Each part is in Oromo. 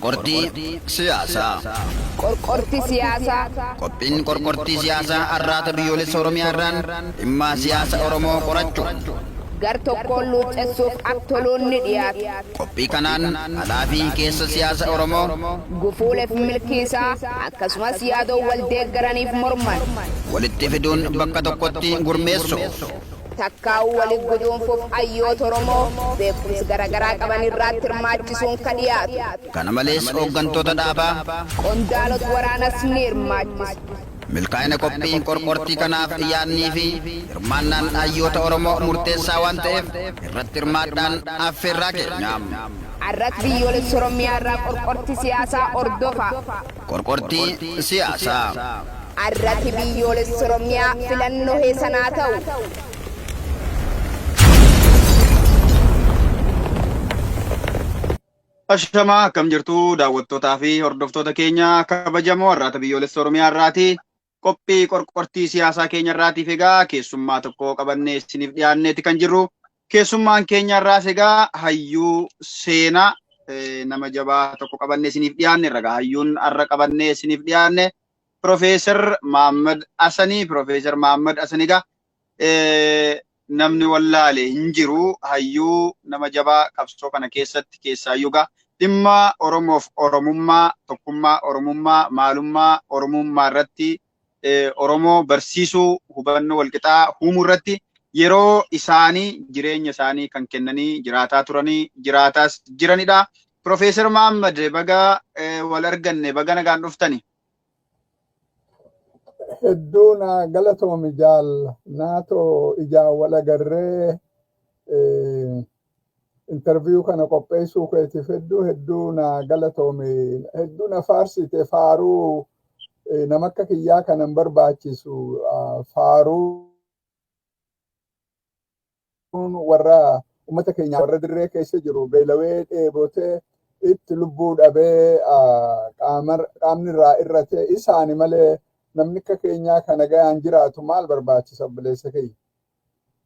Qorqortii siyaasaa. Qorqortii siyaasaa. Qophiin qorqortii siyaasaa Arraata Biyyoolessa Oromiyaa irraan dhimma siyaasa Oromoo qorachuun. Gar tokkoon luuccessuuf ak-toluun ni dhiyaata. Qophii kanaan alaa fi keessa siyaasa Oromoo. Gufuuleef milkii isaa, akkasumas yaadoo wal deeggaraniif morman. Walitti fiduun bakka tokkotti gurmeessuuf. Takkaa'uu wali guduunfuuf hayyoota Oromoo beekumsi garagaraa qaban irraatti hirmaachisuun ka dhiyaatu. Kana malees hooggantoota dhaabaa. Qondaalota waraanas ni hirmaachisa. Milkaa'ina qophii qorqortii kanaaf yaadnii fi hirmaannaan hayyoota Oromoo murteessaa waan ta'eef irratti hirmaadhaan affeerraa keenya. Arrat Biyyoolessa Oromiyaa irraa qorqortii siyaasaa hordofaa. Qorqortii siyaasaa. Arrati Biyyoolessa Oromiyaa filannoo heesanaa ta'u. Ashamaa, akkam jirtu daawwattootaa fi hordoftoota keenya kabajamoo Arraata Biyyoolessa Oromiyaa irraati. Qophii qorqortii siyaasaa keenya irraatiif egaa keessummaa tokko qabannee isiniif dhiyaanneeti kan jirru. Keessummaan keenya irraas egaa hayyuu seenaa nama jabaa tokko qabannee isiniif dhiyaanne irra. Hayyuun har'a qabannee isiniif dhiyaanne Profeesar Mahammad Asanii. Profeesar Mahammad Asanii egaa namni wallaale hin jiru, hayyuu nama jabaa qabsoo kana keessatti, keessaayyuu egaa dhimma Oromoof Oromummaa, tokkummaa Oromummaa, maalummaa Oromummaa irratti Oromoo barsiisuu, hubannoo walqixaa uumuu irratti yeroo isaanii, jireenya isaanii kan kennanii jiraataa turanii, jiraataas jiranidha. Profeesar Mahammad, baga wal arganne, baga nagaan dhuftani. Hedduu na galatoomi, jaal Naatoo. Ijaan wal agarree interview kana qopheessuu keetiif hedduu hedduu na galatoomi. Hedduu na faarsite. Faaruu nama akka kiyyaa kanan barbaachisu. Faaruu warra ummata keenya, warra dirree keessa jiru, beelawee, dheebotee, itti lubbuu dhabee, qaamni irraa irrate isaani malee namni akka keenyaa kana gayaan jiraatu maal barbaachisa, obboleessa kiyya?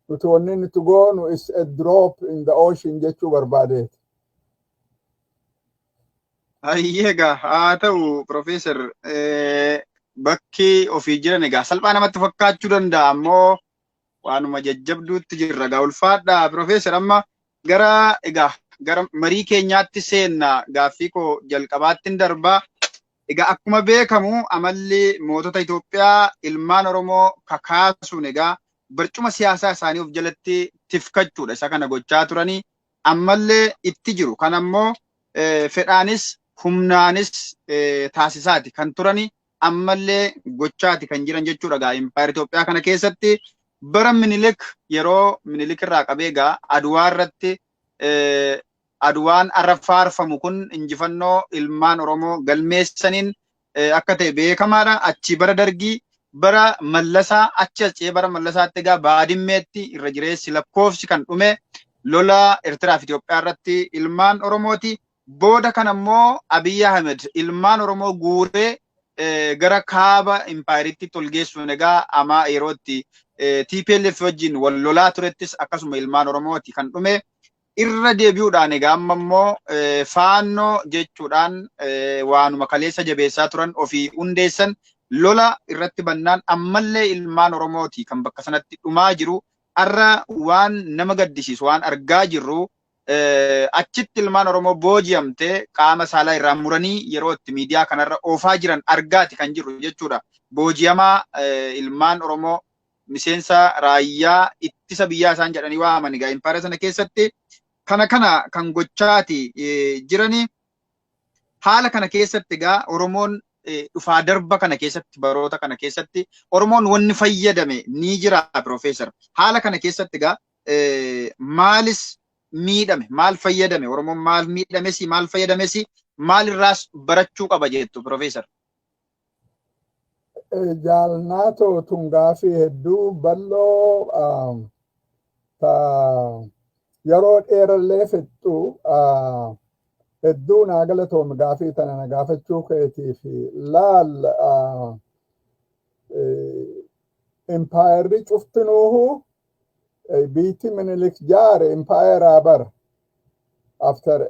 Nuti wanni nuti goonu is a drop in the ocean jechuu barbaadeeti. Hayyee, egaa haa ta'u Profeesar, bakki ofii jiran egaa salphaa namatti fakkaachuu danda'a, ammoo waanuma jajjabduutti jirra egaa. Ulfaadha Profeesar. Amma gara egaa gara marii keenyaatti seenna, gaaffii koo jalqabaatti hin darbaa. Egaa akkuma beekamu amalli mootota Itoophiyaa ilmaan Oromoo kakaasuun egaa barcuma siyaasaa isaanii of jalatti tifkachuudha. Isa kana gochaa turanii ammallee itti jiru. Kan ammoo fedhaanis humnaanis taasisaati kan turani, ammallee gochaati kan jiran jechuudha. Egaa impaayera Itoophiyaa kana keessatti bara Minilik, yeroo Minilik irraa qabee egaa Aduwaa irratti, Aduwaan arra faarfamu kun injifannoo ilmaan Oromoo galmeessaniin akka ta'e beekamaadha. Achi bara Dargii, bara Mallasaa, achi as ce'ee bara Mallasaatti egaa Baadimmeetti irra jireessi lakkoofsi kan dhume lola Eertiraa fi Itoophiyaa irratti ilmaan Oromooti. Booda kana immoo Abiyyi Ahmed ilmaan Oromoo guuree gara kaaba impaayeritti ol geessuun egaa amaa yeroo itti TPLF wajjin wal lolaa turettis akkasuma ilmaan Oromooti kan dhume. Irra deebi'uudhaan egaa amma immoo Faannoo jechuudhaan waanuma kaleessa jabeessaa turan ofii hundeessan lola irratti bannaan ammallee ilmaan Oromooti kan bakka sanatti dhumaa jiru. Har'a waan nama gaddisiisu waan argaa jirru, achitti ilmaan Oromoo booji'amte qaama saalaa irraa muranii yeroo itti miidiyaa kanarra oofaa jiran argaati kan jirru jechuudha. Booji'amaa ilmaan Oromoo miseensa raayyaa ittisa biyyaa isaan jedhanii waaman egaa impaayera sana keessatti kana kan gochaati jirani. Haala kana keessatti egaa Oromoon dhufaa darba kana keessatti, baroota kana keessatti Oromoon wanni fayyadame ni jira, Profeesar? Haala kana keessatti egaa maalis miidhame, maal fayyadame Oromoon, maal miidhamesi, maal fayyadamesi, maal irraas barachuu qaba jettu, Profeesar? Jaal Naatoo, tun gaafii hedduu bal'oo ta yeroo dheerallee fixxu. Hedduu naa galatoome gaafii tana na gaafachuu keetiif. Laal, impaayerri cuftinuuhu biitti Minilik jaare impaayeraa bara after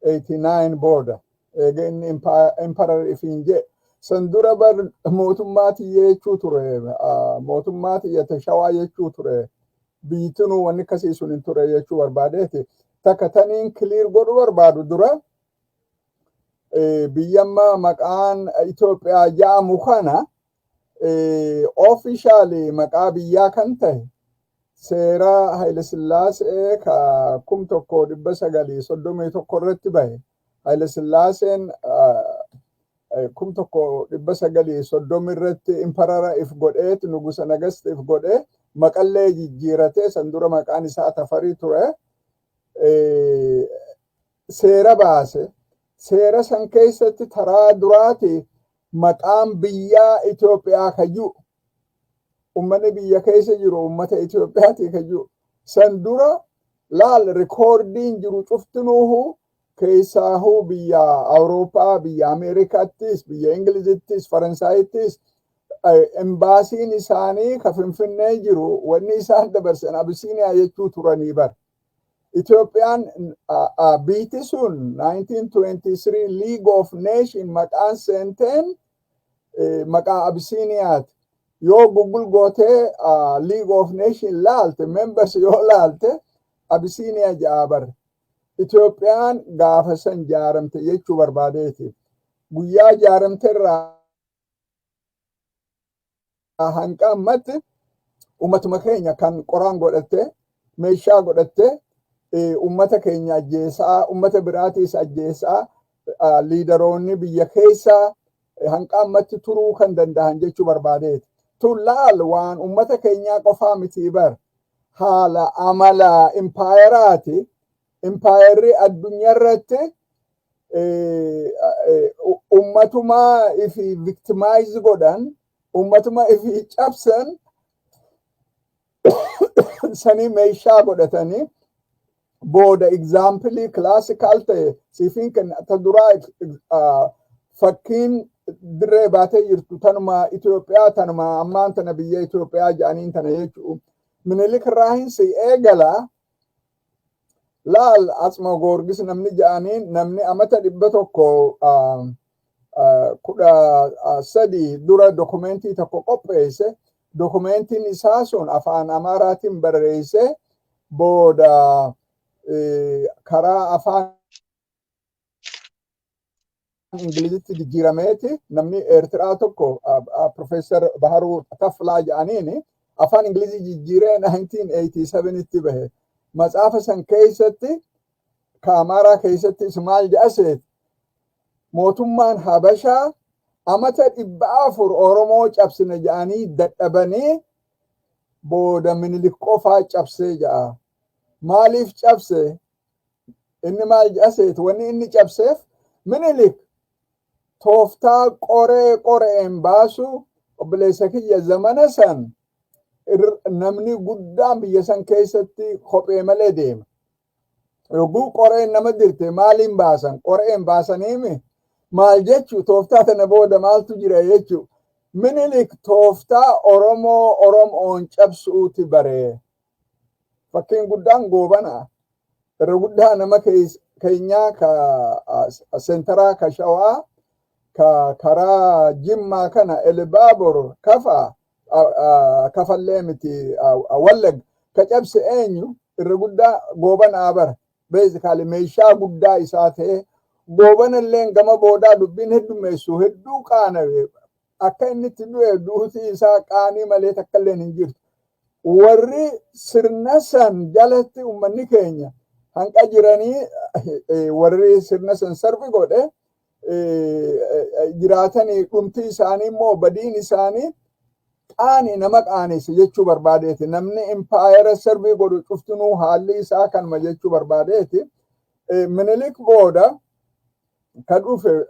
1889 booda eega inni emperor ifiin jedhe. San dura bar mootummaa tiyya jechuu ture, mootummaa tiyya ta Shawaa jechuu ture. Biyyitinuu wanni akkasii sun hin ture jechuu barbaadeeti. Takka taniin clear godhu barbaadu dura, biyyamma maqaan Itoophiyaa jedhamu kana officially maqaa biyyaa kan ta'e seera Haile Sillaasee ka 1931 irratti bahe. Haile Sillaaseen 1930 irratti emperor if godheet, Nugusa Nagast if godhee, maqallee jijjiiratee, san dura maqaan isaa Tafarii ture. Seera baase. Seera san keessatti taraa duraati maqaan biyyaa Itoophiyaa kayyuu. Ummanni biyya keessa jiru ummata Itoophiyaati kayyuu. San dura laal, recordiin jiru cuftinuuhu, keessaahuu biyya Awurooppaa, biyya Ameerikaattis, biyya Ingilizittis, Faransaayittis, embaasiin isaanii ka Finfinnee jiru wanni isaan dabarsan Abisiiniyaa jechuu turanii bar. Itoophiyaan biitti sun 1923 League of Nation maqaan seenteen maqaa Abisiiniyaati. Yoo Google gootee League of Nation laalte, members yoo laalte, Abisiiniyaa ja'a bar. Itoophiyaan gaafa san jaaramte jechuu barbaadeeti. Guyyaa jaaramte irraa hanqa ammatti ummatuma keenya kan qoraan godhatte, meeshaa godhatte, ummata keenya ajjeesaa, ummata biraatiis ajjeesaa, leaderoonni biyya keessaa hanqa ammatti turuu kan danda'an jechuu barbaadeeti. Tun laal, waan ummata keenyaa qofaa miti bar. Haala amala impaayeraati. Impaayerri addunyaarratti ummatuma ifi victimize godhan, ummatuma ifi cabsan sanii meeshaa godhatanii booda. Example classical ta'e siifin kenna. Ta duraa fakkiin dirree baatee jirtu tanuma Itoophiyaa, tanuma ammaan tana biyya Itoophiyaa jedhaniin tana jechuu. Minilik irraa hin si eegala. Laal, Atsma Goorgis namni jedhaniin, namni amata 113 dura dokumentii tokko qopheesse. Dokumentiin isaa sun afaan Amaaraatiin barreesse, booda karaa afaan Ingilizitti jijjiirameeti namni Eertiraa tokko, Profeesar Baharuu Taflaa jedhaniini, afaan Ingilizii jijjiiree 1987tti bahe. Matsaafa san keessatti, ka Amaaraa keessattis maal jedhaseet? Mootummaan Habashaa amata 400 Oromoo cabsine jedhanii dadhabanii booda Minilik qofaa cabsee jedha. Maaliif cabse? Inni maal jedhaseet? Wanni inni cabseef, Minilik tooftaa qoree qoreen baasu. Obboleessa kiyya, zamana san namni guddaan biyya san keessatti kophee malee deema. Yogguu qoreen nama dirte maaliin baasan? Qoreen baasaniimi. Maal jechuu? Tooftaa tana booda maaltu jira jechuu? Minilik tooftaa Oromoo Oromoon cabsuuti baree. Fakkiin guddaan Goobana. Irra guddaa nama keenyaa ka centeraa, ka Shawaa, ka karaa Jimmaa kana, Elibaabor, Kafa, Kafallee miti, Wallag ka cabse eenyu? Irra guddaa Goobanaa bara. Basically meeshaa guddaa isaa ta'e. Goobanallee gama boodaa dubbiin heddummeessu hedduu qaanawe. Akka inni itti du'e, duutii isaa qaanii malee takkallee hin jirtu. Warri sirna san jalatti uummanni keenya hanqa jiranii, warri sirna san serve godhe jiraatanii, dhumti isaanii immoo, badiin isaanii qaanii nama qaanesse jechuu barbaadeeti. Namni impaayera serve godhu cuftinuu haalli isaa kanuma jechuu barbaadeeti. Minilik booda ka dhufe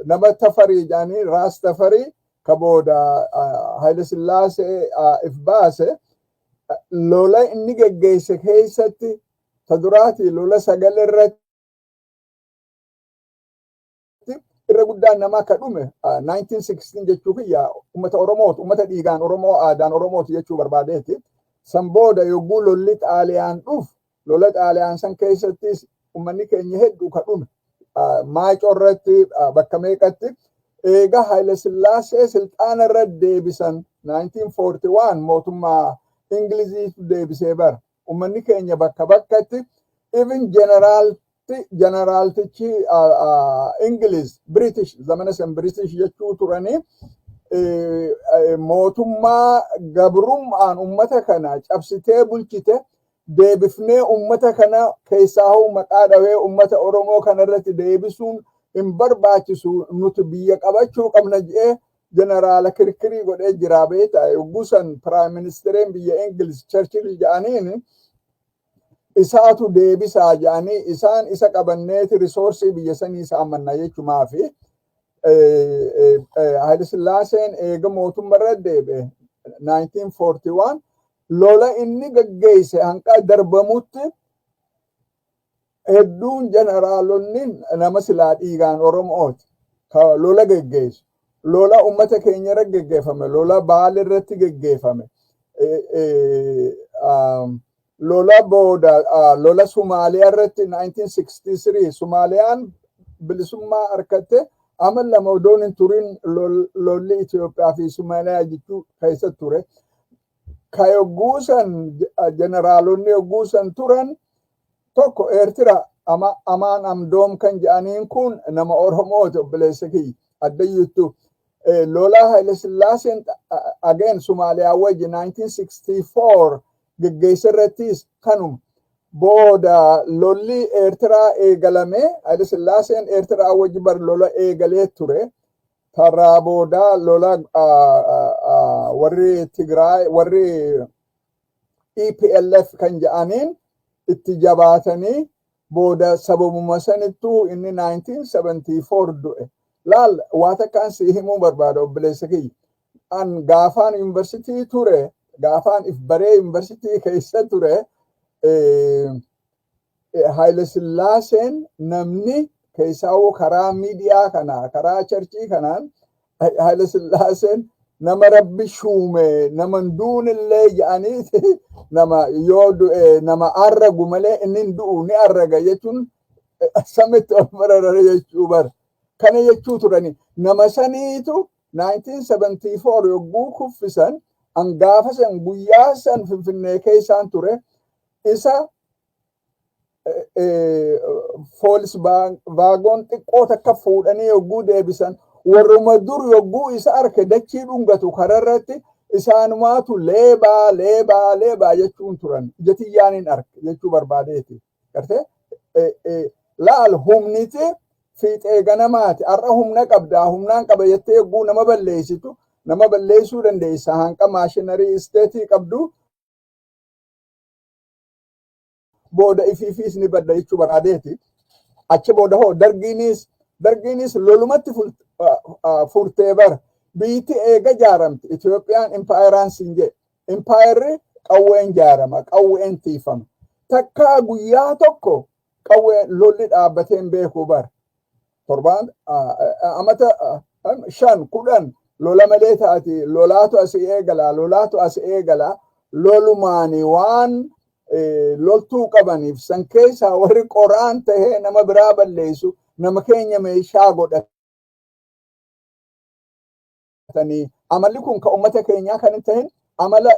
nama Tafarii jedhanii, Raas Tafarii, ka booda Haile Sillaasee if baase. Lola inni geggeesse keessatti ta duraati lola sagal irratti irra guddaan namaa ka dhume 1916 jechuu kiyya ummata Oromooti, ummata dhiigaan Oromoo, aadaan Oromooti jechuu barbaadeeti. San booda yogguu lolli Xaaliyaan dhuf, lola Xaaliyaan san keessattis Ummanni keenya hedduu ka dhume Maayicoo irratti, bakka meeqatti. Eega Haile Sillaasee silxaana irra deebisan 1941, mootummaa Ingiliziitu deebisee bara. Ummanni keenya bakka bakkatti, even jeneraaltichi Ingiliz, British, zamana san British jechuu turanii, mootummaa gabrummaan ummata kana cabsitee bulchite deebifnee ummata kana keessaa maqaa dhawee ummata Oromoo kana irratti deebisuun hin barbaachisu, nuti biyya qabachuu qabna jedhee jeneraala kirkirii godhee jira beektaa. Yogguu san prime ministeriin biyya Ingiliz Churchill jedhaniin, isaatu deebisaa jedhanii isaan isa qabanneeti resource biyya sanii isa amanna jechumaafi. Haile Sillaaseen eega mootummaa irra deebi'e 1941, lola inni gaggeesse hanqa darbamutti hedduun jeneraalonni nama silaa dhiigaan Oromooti ka lola gaggeessu. Lola ummata keenya irra gaggeeffame, lola Baale irratti gaggeeffame, lola booda lola Sumaaliyaa irratti 1963, Sumaaliyaan bilisummaa argatte ama 2 odoon hin turin lolli Itoophiyaa fi Sumaaliyaa jechuu keessa ture. Ka yogguu san jeneraalonni yogguu san turan tokko Eertira Amaan Amdoom kan jedhaniin kun nama Oromooti, obboleessa kiyya addayyuttu. Lola Haile Sillaaseen again Sumaaliyaa wajji 1964 geggeessa irrattis kanuma. Booda lolli Eertiraa eegalame, Haile Sillaaseen Eertiraa wajji bar lola eegalee ture. Tarraa booda lola warri Tigraay, warri EPLF kan jedhaniin itti jabaatanii, booda sababuma sanittuu inni 1974 du'e. Laal, waa takkaan si himuu barbaada, obboleessa kiyya. An gaafaan yuunivarsitii ture, gaafaan if baree yuunivarsitii keessa ture, Haile Sillaaseen namni keessaawuu karaa miidiyaa kanaa, karaa church kanaan Haile Sillaaseen nama Rabbi shuume, nama duunillee jedhanii, nama yoo du'e nama arragu malee inni hin du'u, ni arraga jechuun samitti ol bararare jechuu bara. Kana jechuu turani. Nama saniitu 1974 yogguu kuffisan, an gaafa san guyyaa san Finfinnee keessaan ture, isa Volkswagen xiqqoo takka fuudhanii yogguu deebisan, warruma dur yogguu isa arke dachii dhungatu kararratti isaanumaatu leebaa leebaa leebaa jechuun turan. Ija tiyyaan hin arke jechuu barbaadeeti. Gartee laal, humniti fiixee ganamaati. Har'a humna qabdaa, humnaan qaba jettee yogguu nama balleessitu, nama balleessuu dandeessa hanqa machinery state qabdu, booda ifiifiis ni badda jechuu barbaadeeti. Achi booda hoo dargiinis lolumatti furtee bara. Biitti eega jaaramte Itoophiyaan impaayeraan siin jedhe. Impaayerri qawween jaarama, qawween tiifama. Takkaa guyyaa tokko qawwee lolli dhaabbateen beekuu bara. Torbaan amata 5 10 lola malee taati, lolaatu asii eegala, lolaatu asii eegala, lolumaani waan loltuu qabaniif san keessaa warri qoraan tahee nama biraa balleessu nama keenya meeshaa godhatanii. Amalli kun ka ummata keenyaa kan hin tahin, amala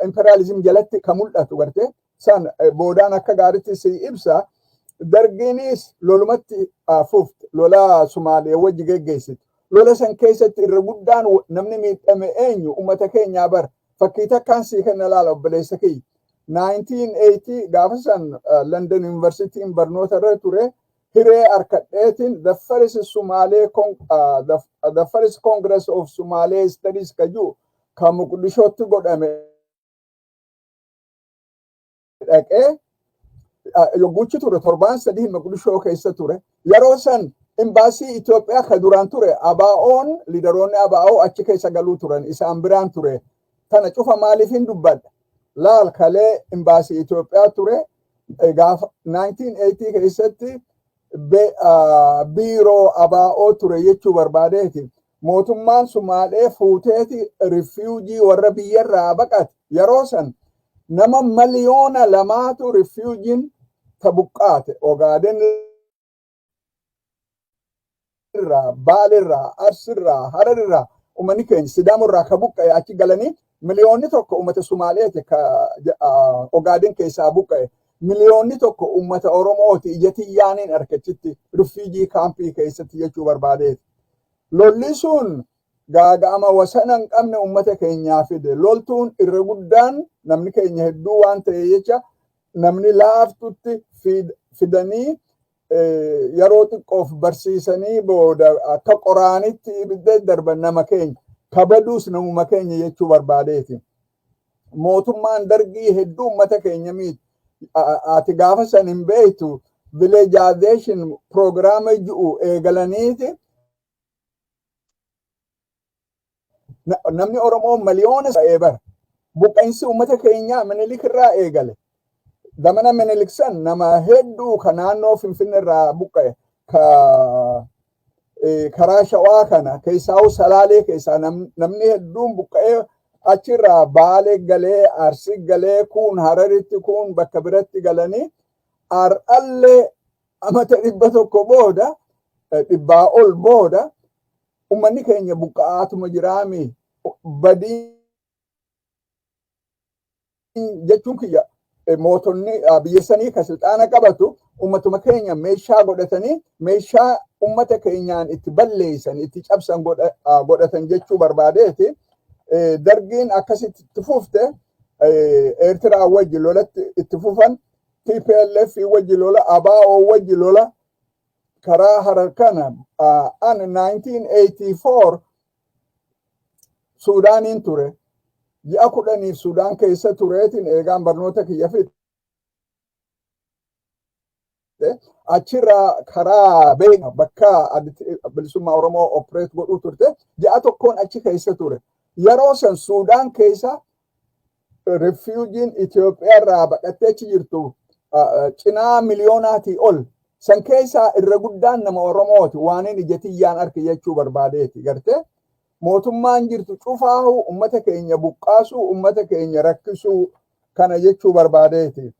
imperialism jalatti ka mul'atu garte san boodaan akka gaaritti si ibsa. Dargiinis lolumatti fufte, lola Sumaalee wajji geggeessitu. Lola san keessatti irra guddaan namni miidhame eenyu? Ummata keenyaa bara. Fakkii takkaan sii kenna, laala obboleessa kiyya. 1980 gaafa san London University barnoota irra ture, hiree arkadheetiin the first Congress of Somali Studies kaju ka Muqdishootti godhame dhaqee yogguuchi ture, torbaan 3 Muqdishoo keessa ture. Yeroo san imbaasii Itoophiyaa ka duraan ture, ABO'n, leaderoonni ABO achi keessa galuu turan, isaan biraan ture. Tana cufa maaliif hin dubbadha? Laal, kalee imbaasii Itoophiyaa ture gaafa 1980 keessatti biiroo ABO ture jechuu barbaadeeti. Mootummaan Sumaalee fuuteeti refugee warra biyyarraa baqate yeroo san nama 2 miliyoona refugeen Ta buqqaate Ogaaden irraa, Baalirraa, Arsirraa, Hararirraa, uummanni keenya Sidaamurraa ka buqqa'e achi galanii 1 million uummata Sumaaleeti ka Ogaaden keessaa buqqa'e. 1 million uummata Oromooti ija xiyyaaniin argachitti refugee campii keessatti jechuu barbaadeeti. Lolli sun gaaga'ama wasana hin qabne uummata keenyaa fide. Loltuun irra guddaan namni keenya hedduu waan ta'e jecha namni laaftutti fidanii yeroo xiqqoof barsiisanii booda akka qoraanitti ibidda darban nama keenya. Kabaduus namuma keenya jechuu barbaadeeti. Mootummaan Dargii hedduu uummata keenya miiti. Ati gaafa san hin beektu, villagization program ji'u eegalaniiti. Namni Oromoo miliyoona ta'ee bara. Buqqa'insi uummata keenyaa Minilik irraa eegale. Zamana Minilik san nama hedduu ka naannoo Finfinnee irraa buqqa'e, ka karaa Shawaa kana keessaa'u Salaalee keessaa namni hedduun buqqa'ee achirraa Baalee galee, Arsii galee, kuun Hararitti, kuun bakka biratti galanii har'allee amata 100 booda, 100 ol booda uummanni keenya buqqa'aatuma jiraami. Badii jechuun kiyya, mootonni biyya sanii ka silxaana qabatu uummatuma keenya meeshaa godhatanii meeshaa ummata keenyaan itti balleessan, itti cabsan godhatan jechuu barbaadeeti. Dargiin akkasitti itti fufte. Eertiraa wajji lolatti itti fufan, TPLF wajji lola, ABO wajji lola karaa Harar kana. An 1984 Suudaaniin ture. Ji'a 10f Suudaan keessa tureetiin eegaan barnoota kiyya fixe. Achirraa karaa beeka bakka Bilisummaa Oromoo operate godhuu turte ji'a tokkoon achi keessa ture. Yeroo san Suudaan keessa refugeen Itoophiyaa irraa baqattee achi jirtu cinaa miliyoonaatii ol. San keessaa irra guddaan nama Oromooti, waan inni ija tiyyaan arke jechuu barbaadeeti, gartee. Mootummaan jirtu cufaahu ummata keenya buqqaasuu, ummata keenya rakkisuu kana jechuu barbaadeeti.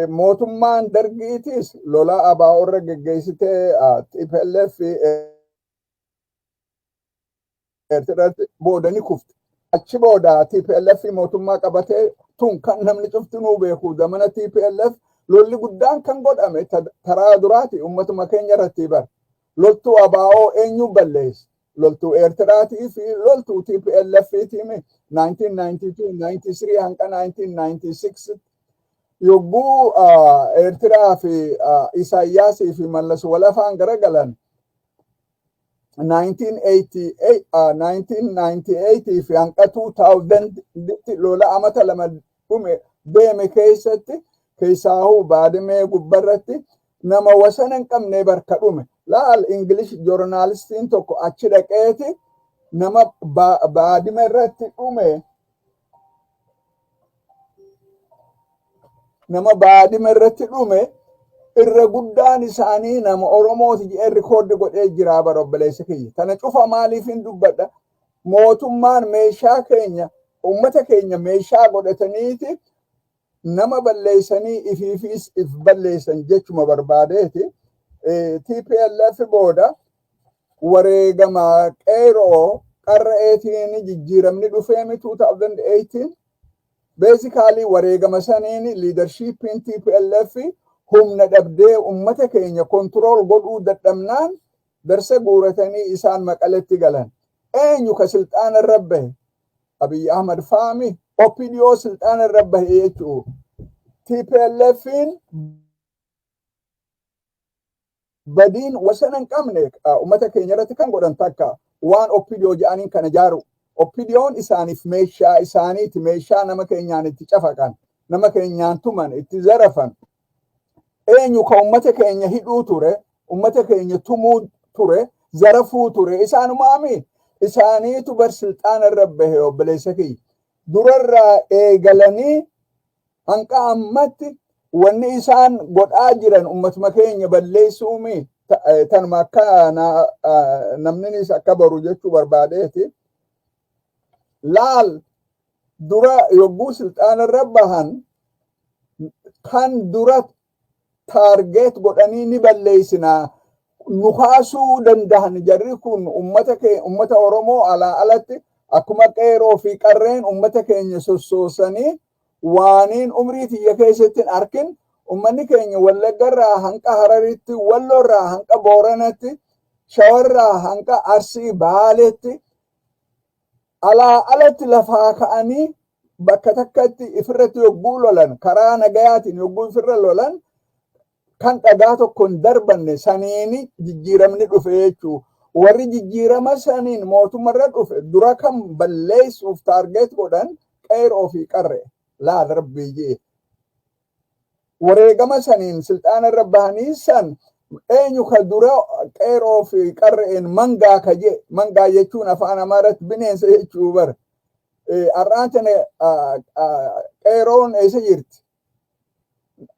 Mootummaan Dargiitis lola ABO irra geggeessitee TPLF Eertiraatti booda ni kufte. Achi booda TPLF mootummaa qabatee tun kan namni cuftinuu beeku zamana TPLF lolli guddaan kan godhame taraa duraati ummatuma keenya irratti bara. Loltuu ABO eenyu balleesse? Loltuu Eertiraatii fi loltuu TPLF tiimi 1992, 93 hanga 1996 yogguu Eertiraa fi Isaayyaasii fi Mallas walafaan garagalan 1988, 1998 fi hanga 2000 lola amata 2 dhume deeme keessatti keessaahuu Baadimee gubbarratti nama wasana hin qabne barka dhume. Laal, English journalistiin tokko achi dhaqeeti nama Baadime irratti dhume, nama Baadime irratti dhume irra guddaan isaanii nama Oromooti jedhee record godhee jira bara, obboleessa kiyya. Tana cufa maaliif hin dubbadha? Mootummaan meeshaa keenya, uummata keenya meeshaa godhataniiti nama balleessanii ifiifis if balleessan jechuma barbaadeeti. TPLF booda wareegama qeeroo qarra'eetiin jijjiiramni dhufeemi 2018. Basically wareegama saniin leadershipiin TPLF humna dhabdee ummata keenya control godhuu dadhabnaan darsa guuratanii isaan Maqaletti galan. Eenyu ka silxaana irra bahe? Abiy Ahmad faami OPDO silxaana irra bahe jechuu. TPLFin badiin wasana hin qabne ummata keenya irratti kan godhan takka waan OPDO jedhaniin kana jaaru. OPDOn isaaniif meeshaa isaaniiti, meeshaa nama keenyaan itti cafaqan, nama keenyaan tuman, itti zarafan. Eenyu ka ummata keenya hidhuu ture, ummata keenya tumuu ture, zarafuu ture? Isaanumaami. Isaaniitu bar silxaana irra bahe, obboleessa kiyya. Durarraa eegalanii hanqa ammatti wanni isaan godhaa jiran ummatuma keenya balleessuumi. Tanuma akka namninis akka baru jechuu barbaadeeti. Laal, dura yogguu silxaana irra bahan kan dura Target godhanii ni balleessinaa. Nu kaasuu dandahan jarri kun ummata ummata Oromoo alaa alatti akkuma qeeroo fi qarreen ummata keenya sossoosanii waaniin umrii tiyya keessatti hin arkin. Ummanni keenya Wallaggarraa hanqa Hararitti, Walloorraa hanqa Booranatti, Shawarraa hanqa Arsii Baaleetti alaa alatti lafaa ka'anii bakka takkatti ifirratti yogguu lolan, karaa nagayaatiin yogguu ifirra lolan, kan dhagaa tokko hin darbanne saniini jijjiiramni dhufe jechuu. Warri jijjiirama saniin mootummarra dhufe dura kan balleessuuf target godhan qeeroo fi qarre. Laal, rabbii jee, wareegama saniin silxaana irra bahanii san eenyu ka dura qeeroo fi qarreen mangaa ka jee? Mangaa jechuun afaan Amaaratti bineensa jechuu bara. Har'aan tana qeeroon eessa jirti?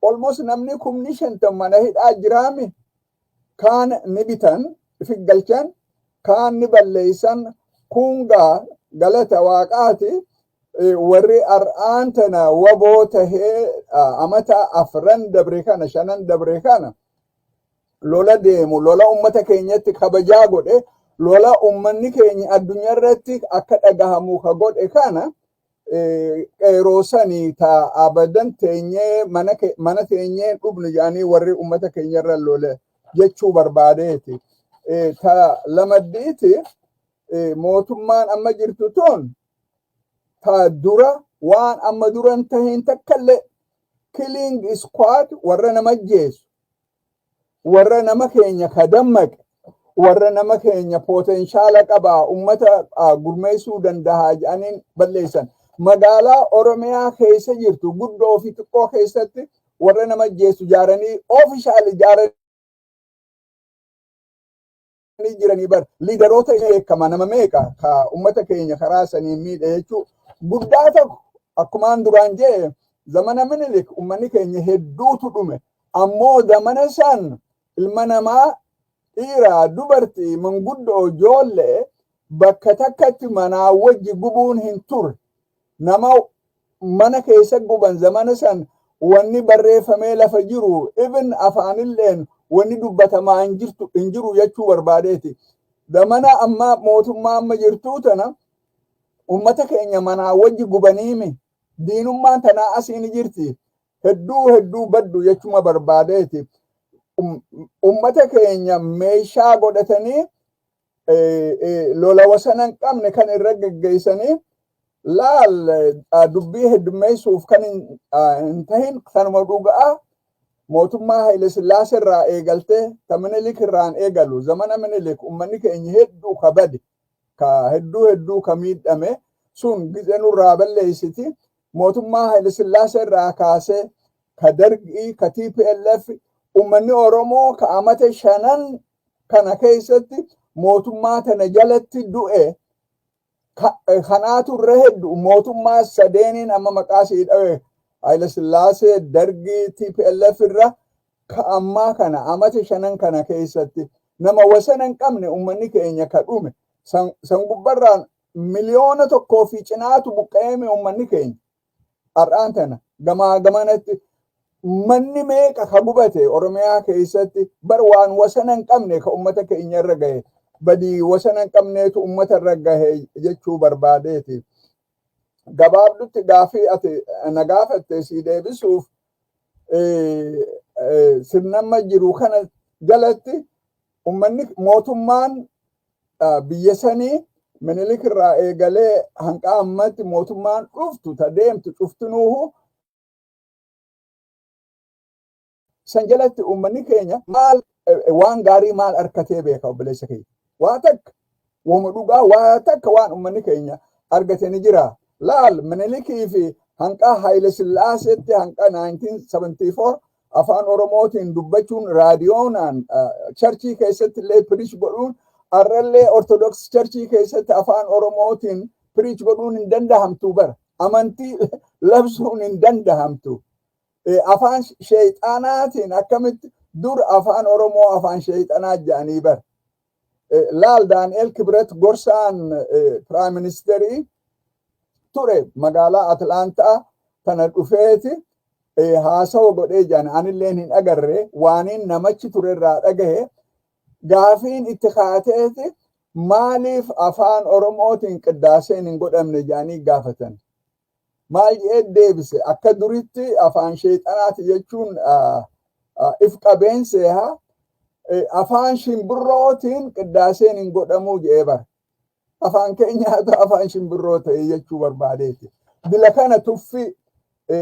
Almost namni 50,000 mana hidhaa jiraami. Kaan ni bitan, ifi galchan, kaan ni balleeysan. Kungaa galata waaqaati, warri har'aan tana waboo tahee amata 4 dabre kana, 5n dabre kana lola deemu, lola ummata keenyatti kabajaa godhe, lola ummanni keenya addunyaa irratti akka dhagahamu ka godhe kana qeeroo sanii ta abadan teenyee mana teenyee dhubnu jedhanii warri ummata keenya irra lole jechuu barbaadeeti. Ta lamaddiiti, mootummaan amma jirtu tun ta dura waan amma duran tahin takkallee killing squad, warra nama ajjeesu, warra nama keenya ka dammaqe, warra nama keenya potential qabaa, ummata gurmeessuu danda'a jedhaniin balleessan. Magaalaa Oromiyaa keessa jirtu guddoo fi xiqqoo keessatti warra nama ajjeesu ijaaranii, official ijaaranii jiranii bar. Leaderoota beekama, nama meeqa ka ummata keenya karaa saniin miidhe jechuu. Guddaa tokko, akkumaan duraan jee, zamana Minilik ummanni keenya hedduutu dhume. Ammoo zamana san ilma namaa, dhiiraa, dubartii, manguddoo, ijoollee bakka takkatti manaa wajji gubuun hin turre. Nama mana keessa guban zamana san wanni barreeffamee lafa jiru, even afaanilleen wanni dubbatamaa hin jirtu, hin jiru jechuu barbaadeeti. Zamana amma mootummaa amma jirtuu tana ummata keenya manaa wajji gubaniimi. Diinummaan tanaa asii ni jirti. Hedduu hedduu baddu jechuma barbaadeeti. Ummata keenya meeshaa godhatanii lola wasana hin qabne kan irra geggeessanii. Laal, dubbii heddummeessuuf kan hin tahin kanuma dhugaa. Mootummaa Haile Sillaasee irraa eegaltee ta Minilik irraan eegalu, zamana Minilik ummanni keenya hedduu ka bade, ka hedduu hedduu ka miidhame sun gize nurraa balleessiti. Mootummaa Haile Sillaasee irraa kaasee ka Dargii, ka TPLF, ummanni Oromoo ka amata 5n kana keessatti mootummaa tana jalatti du'e kanaatu irra hedduu. Mootummaa sadeeniin amma maqaa sii dhawe, Haile Sillaasee, Dargii, TPLF irra ka ammaa kana amata 5n kana keessatti nama wasana hin qabne ummanni keenya ka dhume. San gubbarraan 1.1 miliyoona fi cinaatu buqqa'eeme ummanni keenya. Har'aan tana gamaa gamanatti manni meeqa ka gubate Oromiyaa keessatti bar. Waan wasana hin qabne ka ummata keenya irra gahe, badii wasana hin qabneetu ummata irra gahe jechuu barbaadeeti. Gabaabdutti gaafii ati na gaafatte si deebisuuf, sirnamma jiru kana jalatti ummanni mootummaan biyya sanii Minilik irraa eegalee hanqa ammatti mootummaan dhuftu ta deemtu cuftinuuhu san jalatti ummanni keenya maal waan gaarii maal argatee beeka? Obboleessa keenya, waa takka, wama dhugaa waa takka waan ummanni keenya argate ni jira? Laal, Minilikii fi hanqa Haile Sillaaseetti, hanqa 1974 afaan Oromootiin dubbachuun, raadiyoonaan, church keessatti illee preach godhuun, arrallee Orthodox church keessatti afaan Oromootiin preach godhuun hin dandahamtu bara. Amantii labsuun hin dandahamtu. Afaan sheexanaatiin akkamitti? Dur afaan Oromoo afaan sheexanaa jedhanii bara. Laal, Daani'el Kibret gorsaan prime ministerii ture magaalaa Atlaantaa tana dhufeeti. Haasawa godhee jaan anilleen hin agarre. Waaniin namachi turerraa dhagahe, gaafiin itti kaateeti maaliif afaan Oromootiin qiddaaseen hin godhamne jedhanii gaafatan. Maal jedhee deebise? Akka duritti afaan sheexanaati jechuun if qabeenseha, afaan shimbirrootiin qiddaaseen hin godhamuu jedhee bara. Afaan keenyaatu afaan shimbirroo ta'e jechuu barbaadeeti. Bila kana tuffi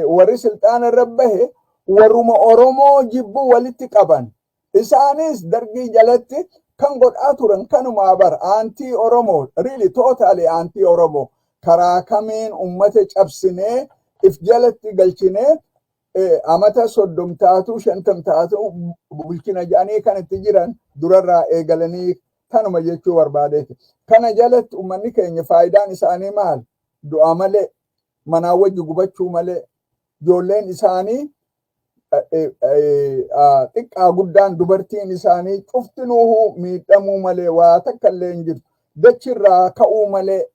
warri silxaana irra bahe warruma Oromoo jibbuu walitti qaban. Isaanis Dargii jalatti kan godhaa turan kanumaa bara, anti Oromoo, really totally anti Oromoo. Karaa kamiin ummata cabsinee if jalatti galchinee amata 30 taatu, 50 taatu bulchina jedhanii kan itti jiran durarraa eegalanii kanuma jechuu barbaadeeti. Kana jalatti uummanni keenya faayidaan isaanii maal? Du'a malee, manaa wajji gubachuu malee, ijoolleen isaanii xiqqaa guddaan, dubartiin isaanii cuftinuuhu miidhamuu malee waa takka illee hin jirtu. Dachirraa ka'uu malee,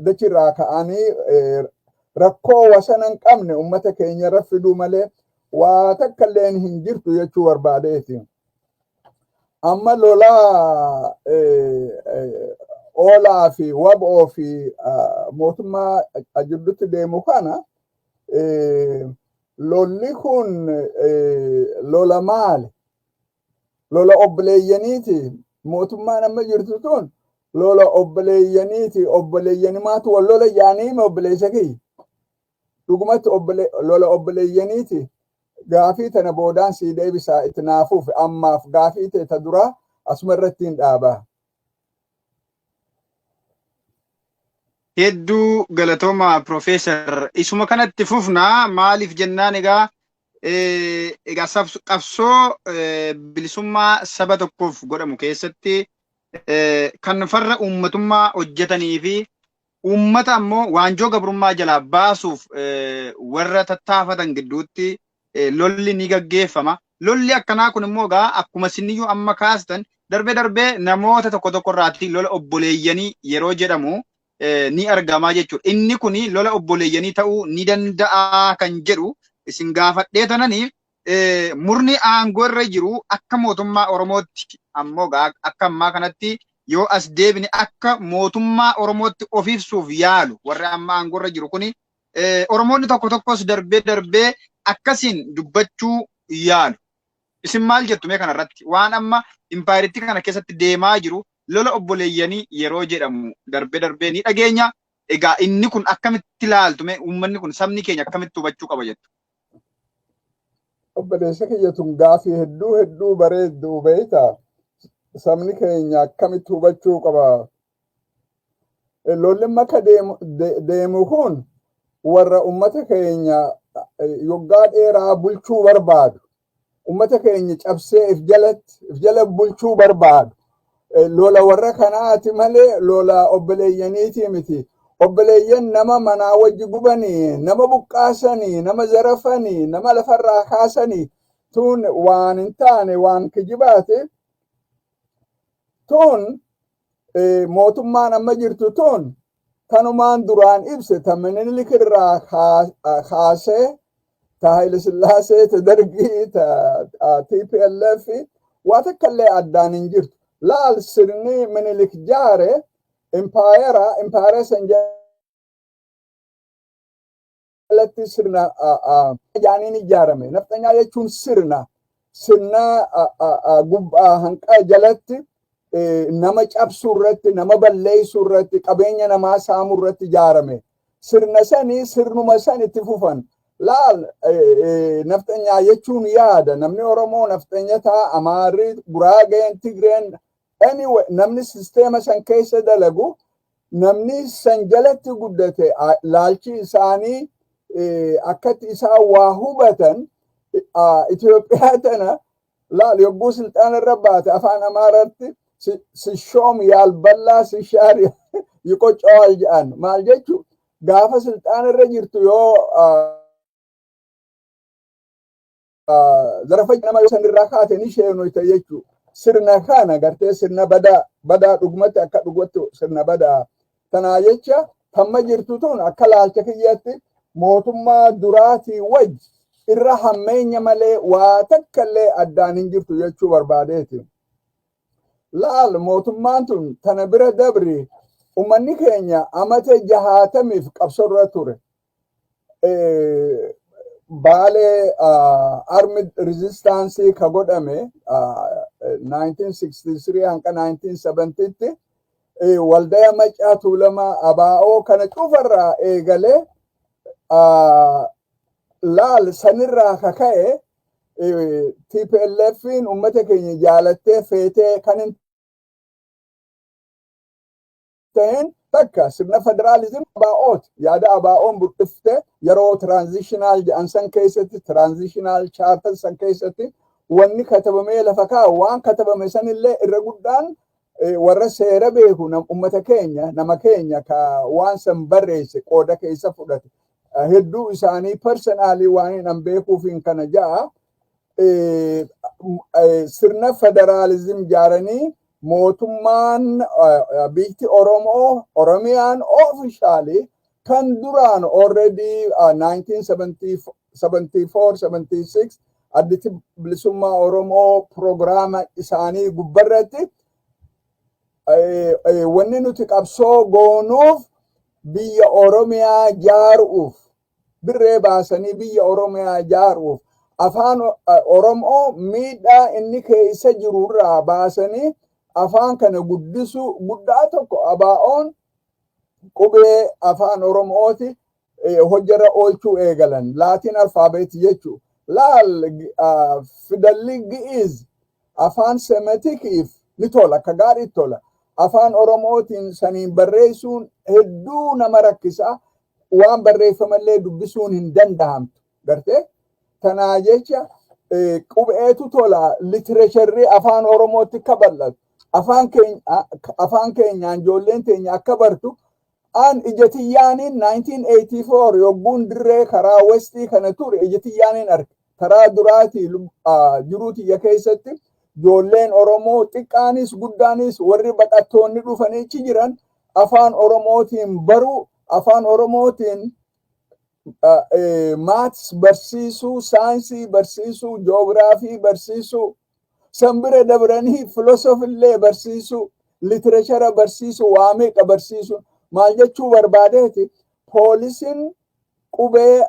dachirraa ka'anii rakkoo wasana hin qabne uummata keenya irra fiduu malee waa takka illee hin jirtu jechuu barbaadeeti. Amma lolaa oolaa fi waboo fi mootummaa jidduutti deemu kana, lolli kun lola maali? Lola obboleeyyaniiti. Mootummaan amma jirtu tun lola obboleeyyaniiti. Obboleeyyanimaatu wal lola jaanii obboleessa kiyya. Dhugumatti lola obboleeyyaniiti. Gaafii tana boodaan sii deebisaa, itti naafuuf ammaaf gaafii ta'e ta duraa asuma irratti hin dhaabaa. Hedduu galatooma, Profeesar. Isuma kanatti fufnaa. Maaliif jennaan, egaa qabsoo bilisummaa saba tokkoof godhamu keessatti kan farra uummatummaa hojjetanii fi uummata ammoo waanjoo gabrummaa jalaa baasuuf warra tattaafatan gidduutti lolli ni gaggeeffama. Lolli akkanaa kun immoo egaa akkuma isiniyyuu amma kaastan darbee darbee namoota tokko tokko irraatti lola obboleeyyanii yeroo jedhamu ni argamaa jechuudha. Inni kun lola obboleeyyanii ta'uu ni danda'a kan jedhu isin gaafadhee tananii, murni aangoo irra jiru akka mootummaa Oromootti ammoo akka ammaa kanatti yoo as deebine akka mootummaa Oromootti of ibsuuf yaalu. Warri amma aangoo irra jiru kuni, Oromoonni tokko tokkos darbee darbee akkasiin dubbachuu yaalu. Isin maal jettu mee kanarratti? Waan amma impaayeritti kana keessatti deemaa jiru lola obboleeyyanii yeroo jedhamu darbee darbee ni dhageenya. Egaa inni kun akkamitti ilaaltu mee? Uummanni kun, sabni keenya akkamitti hubachuu qaba jettu? Obboleessa kiyya, tun gaafii hedduu hedduu bareedduu beektaa. Sabni keenya akkamitti hubachuu qaba? Lolli makka deemu kun warra ummata keenya yoggaa dheeraa bulchuu barbaadu. Ummata keenya cabsee if jalatti if jala bulchuu barbaadu. Lola warra kanaati malee lola obboleeyyaniiti miti. Obboleeyyan nama manaa wajji gubanii, nama buqqaasanii, nama zarafanii, nama lafarraa kaasanii tun waan hin taane, waan kijibaati. Tun mootummaan amma jirtu tun tanumaan duraan ibse, ta Minilik irraa kaasee, ta Haile Sillaasee, ta Dargii, ta TPLF waa takka illee addaan hin jirtu. Laal, sirni Minilik jaare impaayera san jalatti sirna jaaniin ijaarame. Nafxanyaa jechuun sirna gubbaa hanqaa jalatti nama cabsuu irratti, nama balleessuu irratti, qabeenya namaa saamuu irratti ijaarame. Sirna sanii sirnuma san itti fufan. Laal, nafxanyaa jechuun yaada. Namni Oromoo nafxanya ta'a, Amaarri, Guraageen, Tigreen, anyway, namni sisteema san keessa dalagu, namni san jalatti guddate, laalchi isaanii akkatti isaan waa hubatan Itoophiyaa tana laal, yogguu silxaana irra baate afaan Amaaraatti "ሲሾም ያልበላ ሲሻር ይቆጨዋል" jedhan. Maal jechu? Gaafa silxaana irra jirtu yoo zarafa nama yoo sanirraa kaate ni sheenoyta jechuu. Sirna kana gartee sirna badaa badaa, dhugumatti akka dhugatti sirna badaa. Tanaa jecha tamma jirtu tun akka laalcha kiyyaatti mootummaa duraatii wajji Irra hammeenya malee waa takkallee addaan hin jirtu jechuu barbaadeeti. Laal, mootummaan tun tana bira dabri, ummanni keenya amata 60f qabsorra ture. Baalee armed resistance ka godhame 1963 hanga 1970tti, Waldaya, Macaa, Tuulamaa, Abaa'oo kana cufarraa eegalee, laal, sanirraa kaka'e TPLFin ummata keenya jaalattee feetee kan hin ta'in takka sirna federaalizim ABO'ooti. Yaada ABO'n burqifte yeroo transitional jedhan san keessatti, transitional charter san keessatti wanni katabamee lafa kaa'u, waan katabame sanillee irra guddaan warra seera beeku, ummata keenya, nama keenya ka waan san barreesse qooda keessa fudhate. Hedduu isaanii personally waan hin beekuufin kana ja'a. Sirna federaalizim jaaranii mootummaan biyyi Oromoo, Oromiyaan officially kan duraan already 1974-76 Additi Bilisummaa Oromoo proogiraama isaanii gubbarratti, wanni nuti qabsoo goonuuf biyya Oromiyaa jaaruuf, birree baasanii biyya Oromiyaa jaaruuf, afaan Oromoo miidhaa inni keessa jirurraa baasanii afaan kana guddisuu guddaa tokko ABO'n qubee afaan Oromooti hojjarra oolchuu eegalan, Latin alphabet jechuu. Laal, fidalli Gi'iz afaan Semitikiif ni tola, akka gaariitti tola. Afaan Oromootiin saniin barreessuun hedduu nama rakkisa, waan barreeffamallee dubbisuun hin danda'amtu gartee. Tanaa jecha qubeetu tola, literaturerri afaan Oromootti akka bal'atu, afaan keenyaan ijoolleen teenya akka bartu. An ija xiyyaaniin 1984 yogguun dirree karaa westii kana ture, ija xiyyaaniin arge. Karaa duraatii jiruu tiyya keessatti ijoolleen Oromoo xiqqaanis guddaanis, warri baqattoonni dhufanii achi jiran, afaan Oromootiin baruu, afaan Oromootiin maths barsiisuu, saayinsii barsiisuu, joogiraafii barsiisuu, san bira dabranii filosoofillee barsiisuu, literature barsiisuu, waa meeqa barsiisuu. Maal jechuu barbaadeeti? Policyn qubee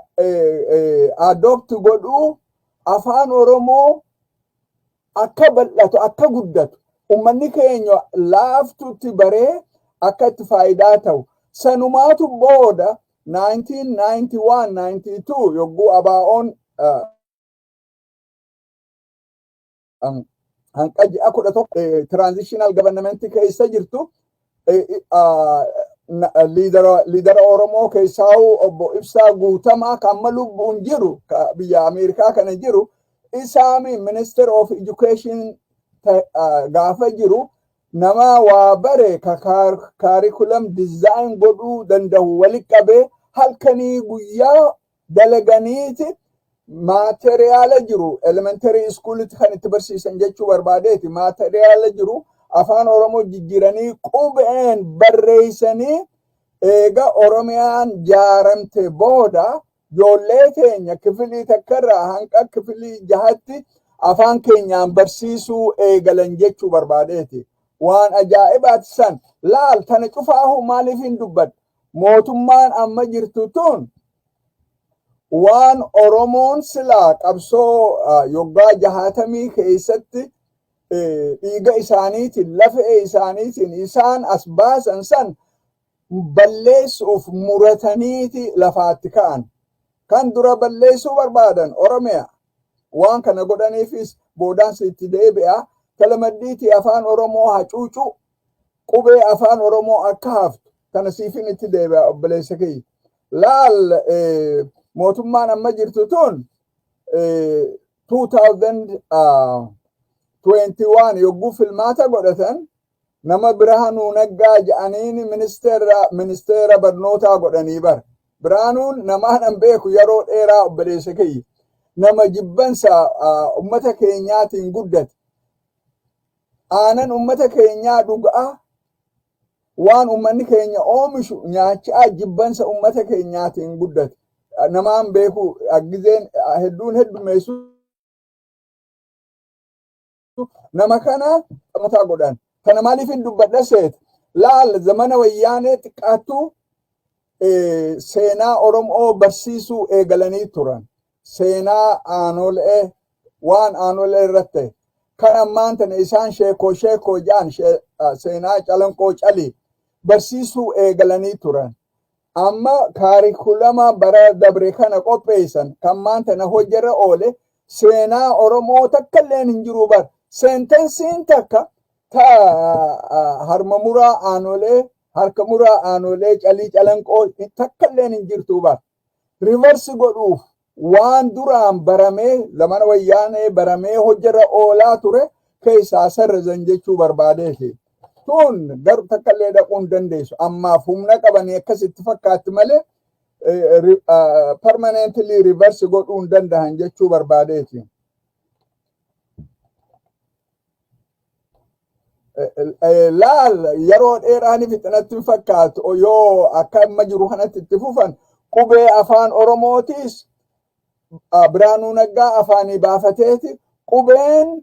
adopt godhuu afaan Oromoo akka bal'atu, akka guddatu, ummanni keenya laaftutti baree akka itti faayidaa ta'u. Sanumaatu booda 1991 92 yogguu ABO'n hanqa ji'a 11 transitional government keessa jirtu, leadera Oromoo keessaa'u obbo Ibsaa Guutamaa, kan amma lubbuun jiru, biyya Ameerikaa kana jiru, isaami Minister of Education gaafa jiru, nama waa bare ka curriculum design godhuu danda'u walitti qabee, halkanii guyyaa dalaganiiti materiala jiru elementary schoolitti kan itti barsiisan jechuu barbaadeeti, materiala jiru afaan Oromoo jijjiiranii qubeen barreessanii. Eega Oromiyaan jaaramte booda ijoollee keenya kifilii takkarraa hanqa kifilii jahatti afaan keenyaan barsiisuu eegalan jechuu barbaadeeti. Waan ajaa'ibaati san. Laal, tana cufaahu maaliif hin dubbadhu? Mootummaan amma jirtu tun waan Oromoon silaa qabsoo yoggaa 60 keessatti dhiiga isaaniitiin, lafee isaaniitiin isaan as baasan san balleessuuf murataniiti lafaatti ka'an. Kan dura balleessuu barbaadan Oromiyaa. Waan kana godhaniifis boodaan itti deebi'a. Talamaddiitii afaan Oromoo hacuucuu, qubee afaan Oromoo akka haftu, kana siifin itti deebi'a, obboleessa kiyya. Laal, mootummaan amma jirtu tun 2021 yogguu filmaata godhatan nama Birhaanuu Naggaa jedhaniin ministeera barnootaa godhanii bara. Birhaanuun namaan an beeku yeroo dheeraa, obboleessa kiyya. Nama jibbansa ummata keenyaatiin guddate. Aanan ummata keenyaa dhugaa, waan ummanni keenya oomishu nyaachaa, jibbansa ummata keenyaatiin guddate. Namaan beeku gizeen hedduun heddummeessu nama kana mataa godhan. Kana maaliif hin dubbadha seet? Laal, zamana Wayyaanee xiqqaattu seenaa Oromoo barsiisuu eegalanii turan. Seenaa Aanolee, waan Aanolee irratti ta'e. Kan ammaan tana isaan sheekoo sheekoo jedhan, seenaa Calanqoo Calii barsiisuu eegalanii turan. Amma curriculum bara dabre kana qopheessan kan maanta na hojjarra oole, seenaa Oromoo takka illeen hin jiru bar. Sentenceiin takka ta harma muraa Aanolee, harka muraa Aanolee, Calii, Calanqoo takka illeen hin jirtu bar. Reverse godhuuf waan duraan baramee, zamana Wayyaanee baramee hojjarra oolaa ture keessaa sarrazan jechuu barbaadeeti. Tun garuu takka illee dhaquu hin dandeessu. Ammaaf humna qabanii akkasitti fakkaatti malee permanently reverse godhuu hin danda'an jechuu barbaadeeti. Laal, yeroo dheeraa ni fixinatti hin fakkaatu. Yoo akka amma jiru kanatti itti fufan, qubee Afaan Oromootis Biraanuu Naggaa afaanii baafateeti qubeen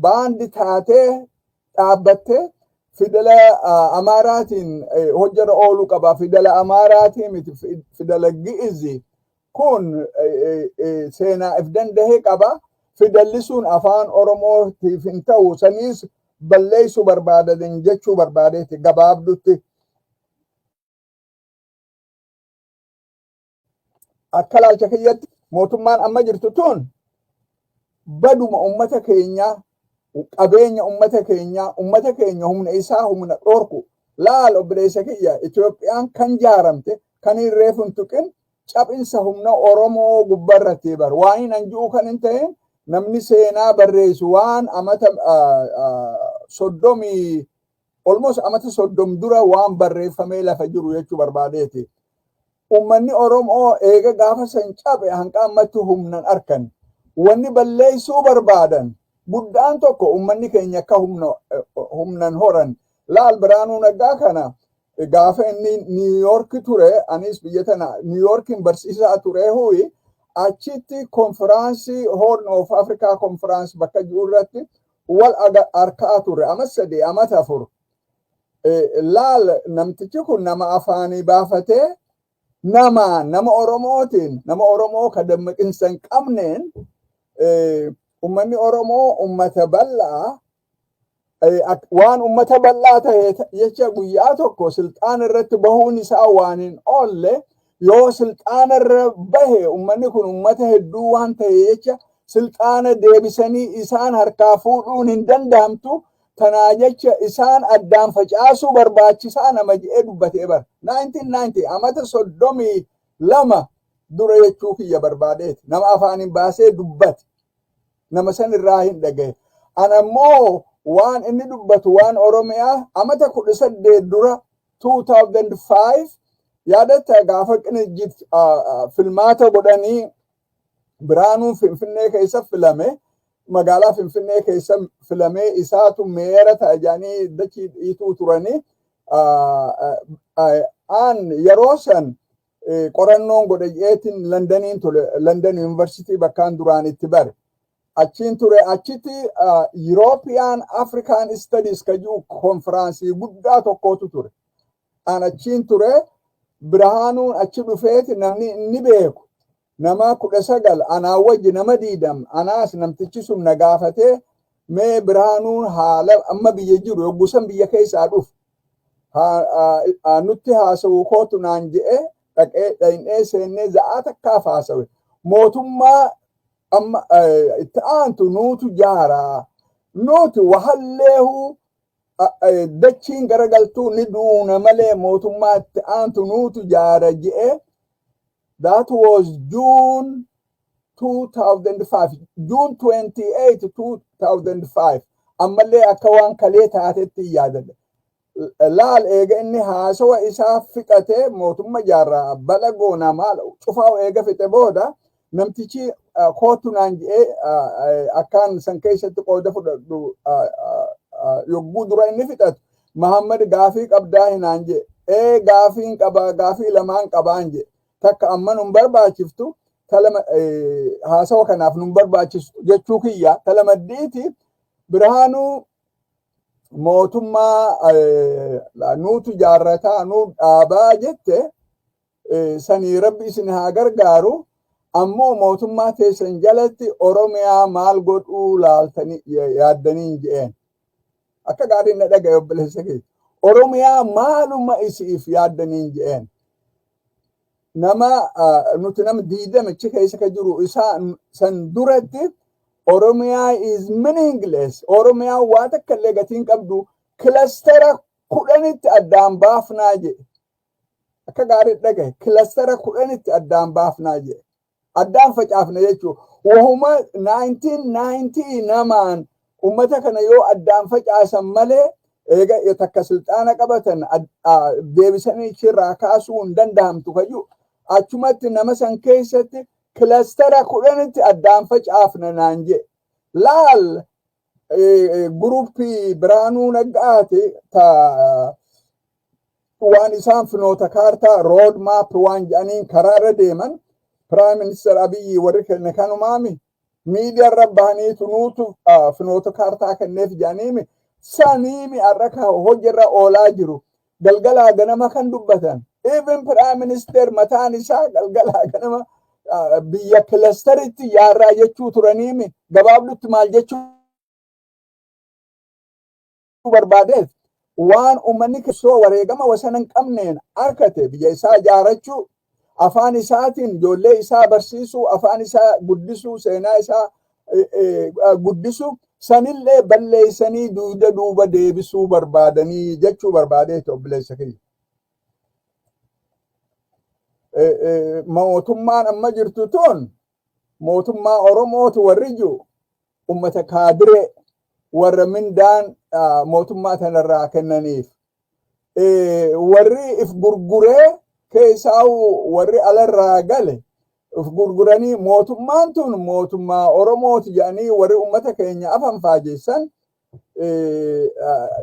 banned taatee dhaabbattee fidela Amaaraatiin hojjara ooluu qaba. Fidela Amaaraatiin miti, fidela Gi'izi kun seenaa if danda'e qaba. Fidalli sun Afaan Oromootiif hin ta'u, saniis balleessuu barbaadan jechuu barbaadeeti gabaabdutti. Akka laalcha kiyyatti mootummaan amma jirtu tun baduma ummata keenyaa, qabeenya ummata keenyaa, ummata keenya humna isaa humna dhorku. Laal obboleessa kiyya, Itoophiyaan kan jaaramte kan hin reefu hin tuqin caphinsa humna Oromoo gubbarratti bar. Waan hin anji'u kan hin ta'in namni seenaa barreessu waan amata 30, almost amata 30 dura waan barreeffamee lafa jiru jechuu barbaadeeti. Ummanni Oromoo eega gaafa san cabe hanqa ammatti humnan arkan. Wanni balleessuu barbaadan guddaan tokko ummanni keenya akka humnan horan. Laal, Biraanuu Naggaa kana gaafa inni New York ture, anis biyya tana New Yorkin barsiisaa ture huyi, achitti konfiraansii Horn of Africa Conference bakka jiru irratti wal arkaa ture ama 3, amata 4. Laal, namtichi kun nama afaanii baafatee nama Oromootiin, nama Oromoo ka dammaqinsa hin qabneen, ummanni Oromoo ummata bal'aa, waan ummata bal'aa ta'e jecha guyyaa tokko silxaana irratti bahuun isaa waan hin oolle, yoo silxaana irra bahe ummanni kun ummata hedduu waan ta'e jecha silxaana deebisanii isaan harkaa fuudhuun hin danda'amtu, tanaa jecha isaan addaan facaasuu barbaachisaa nama jedhee dubbatee bara 1990, amata 32 dura jechuu kiyya barbaadeeti. Nama afaaniin baasee dubbate nama san irraa hin dhagaye. Ana ammoo waan inni dubbatu waan Oromiyaa amata 18 dura, 2005 yaadatta, gaafa Qinijjit filmaata godhanii Biraanuun Finfinnee keessa filame, magaalaa Finfinnee keessa filamee isaatu mayor ta'a jedhanii dachii dhiituu turanii, an yeroo san qorannoon godhe jeetiin Londoniin ture, London University bakkaan duraan itti bare. Achiin ture. Achitti European African Studies ka jiru konfiraansii guddaa tokkotu ture. An achiin ture. Birhaanuun achi dhufeeti namni inni beeku nama 19, anaa wajji nama 20, anaas namtichi sun na gaafatee, mee Birhaanuun haala amma biyya jiru yoggusan biyya keessaa dhufu nutti haasa'u kootu naan je'e. Dhaqee dhaynee seennee za'aa takkaaf haasawe. Mootummaa amma itti aantu nuutu jaaraa, nuti wahalleehu dachiin garagaltuu ni duuna malee mootummaa itti aantu nuutu jaara je'e. That was June 2005, June 28, 2005. Ammallee akka waan kalee taatetti yaadadha. Laal, eega inni haasawa isaa fixatee mootummaa jaarraa bala goonaa maal cufaa eega fixe booda namtichi kootu naan je'ee akkaan san keessatti qooda fudhadhu yogguu dura inni fixatu, "Mahammad, gaafii qabdaa?" hinaan jedhe. "Ee, gaafiin qabaa, gaafii lamaan qabaan" jedhe. Takka amma nun barbaachiftu, talama haasawa kanaaf nun barbaachisu jechuu kiyya. Talamaddiiti Birhaanuu mootummaa nuutu jaarrataa, nuu dhaabaa jette, sanii Rabbi isin haa gargaaru. Ammoo mootummaa teessan jalatti Oromiyaa maal godhuu laaltanii yaaddaniin je'een. Akka gaariin na dhagaye, obboleessa kee. Oromiyaa maaluma isiif yaaddaniin je'een. Nama nuti nama 20 achi keessa ka jiru isaa san duratti Oromiyaa is meaningless. Oromiyaa waa takka illee gatiin qabdu, cluster 10tti addaan baafnaa jedhe. Akka gaarii dhagaye, cluster 10tti addaan baafnaa jedhe. Addaan facaafne jechuudha. Wahuma 1990 namaan ummata kana yoo addaan facaasan malee, eega takka silxaana qabatan deebisanii achirraa kaasuu hin danda'amtu kayyuu, achumatti nama san keessatti cluster 10tti addaan facaafna naan jedhe. Laal, guruppii Biraanuu Naggaati ta waan isaan finoota kaartaa, road map waan jedhaniin karaarra deeman, Prime Minister Abiyyi warri kenne kanumaami. Miidiyaarra bahaniitu nuutu finoota kaartaa kenneef jedhaniimi, saniimi har'a ka hojiirra oolaa jiru. Galgalaa ganama kan dubbatan. Even Prime Minister mataan isaa galgalaa ganama biyya clusteritti yaarraa jechuu turaniimi. Gabaabdutti maal jechuu barbaadeef, waan uummanni keessoo wareegama wasana hin qabneen arkate, biyya isaa ijaarachuu, afaan isaatiin ijoollee isaa barsiisuu, afaan isaa guddisuu, seenaa isaa guddisuu, sanillee balleessanii duuda duuba deebisuu barbaadanii jechuu barbaadeeti, obboleessa kiyya. Mootummaan amma jirtu tun mootummaa Oromootu warri jiru ummata kaadiree warra mindaan mootummaa tanarraa kennaniif. Warri if gurguree keessaa, warri alarraa gale if gurguranii mootummaan tun mootummaa Oromooti jedhanii warri ummata keenya afan faajessan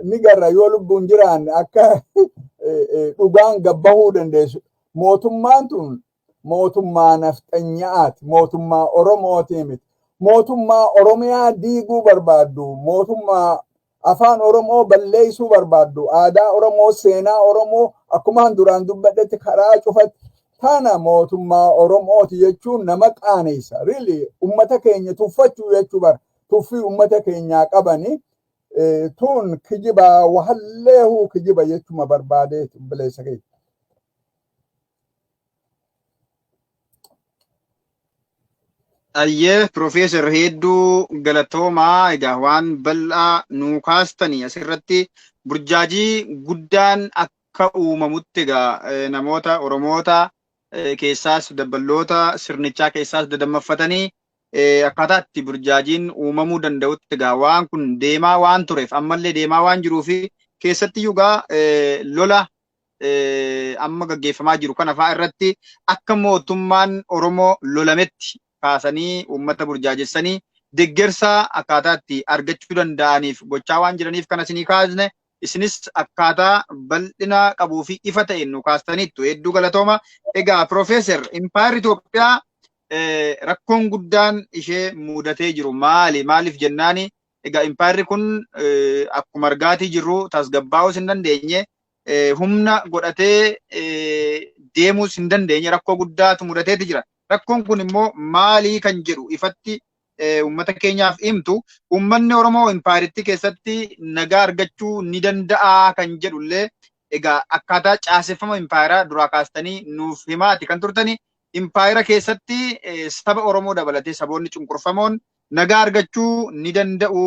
ni garra yoo lubbuun jiraanne akka dhugaan gabbahuu dandeessu. Mootummaan tun mootummaa nafxanyaati, mootummaa Oromooti miti. Mootummaa Oromiyaa diiguu barbaaddu, mootummaa afaan Oromoo balleessuu barbaaddu, aadaa Oromoo, seenaa Oromoo akkumaan duraan dubbadhetti karaa cufatti tana mootummaa Oromooti jechuun nama qaaneessa. Really, ummata keenya tuffachuu jechuu bara. Tuffii ummata keenyaa qabani. Tun kijiba wahalleehuu kijiba jechuma barbaadeeti, obboleessa keenya. Ayyee Piroofeesar, hedduu galatoomaa. Egaa waan bal'aa nuu kaastanii, asirratti burjaajii guddaan akka uumamutti egaa namoota Oromoota keessaas dabballoota sirnichaa keessaas dadammafatanii akkaataa itti burjaajiin uumamuu danda'utti egaa waan kun deemaa waan tureef, ammallee deemaa waan jiruu fi keessatti egaa lola amma gaggeeffamaa jiru kana fa'aa irratti akka mootummaan Oromoo lolametti kaasanii uummata burjaajessanii deeggarsa akkaataa itti argachuu danda'aniif gochaa waan jiraniif, kana isinii kaasne, isinis akkaataa bal'ina qabuu fi ifa ta'een nu kaastaniittu, hedduu galatooma. Egaa Piroofeesar, Impaayerri Itoophiyaa rakkoon guddaan ishee mudatee jiru maali? Maaliif jennaani, egaa impaayerri kun akkuma argaatii jirru tasgabbaa'uus hin dandeenye, humna godhatee deemuus hin dandeenye, rakkoo guddaatu mudateeti jira. Rakkoon kun immoo maalii kan jedhu ifatti uummata keenyaaf himtu, uummanni Oromoo impaayeritti keessatti nagaa argachuu ni danda'a kan jedhullee egaa akkaataa caaseffama impaayeraa duraa kaastanii nuuf himaati kan turtani. Impaayera keessatti saba Oromoo dabalatee saboonni cunqurfamoon nagaa argachuu ni danda'u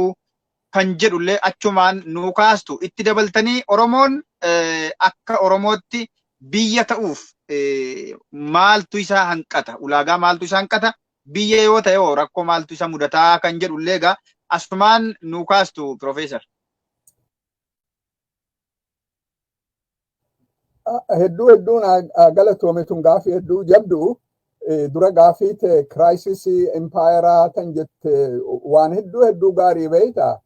kan jedhullee achumaan nuu kaastu. Itti dabaltanii Oromoon akka Oromootti biyya ta'uuf maaltu isa hanqata? Ulaagaa maaltu isa hanqata? Biyya yoo ta'e hoo rakkoo maaltu isa mudataa kan jedhullee egaa asumaan nuu kaastu, Piroofeesar. Hedduu hedduun galatoome. Tun gaafii hedduu jabdu. Dura gaafii ta'e, crisisii impaayeraa tan jette, waan hedduu hedduu gaarii beeyta.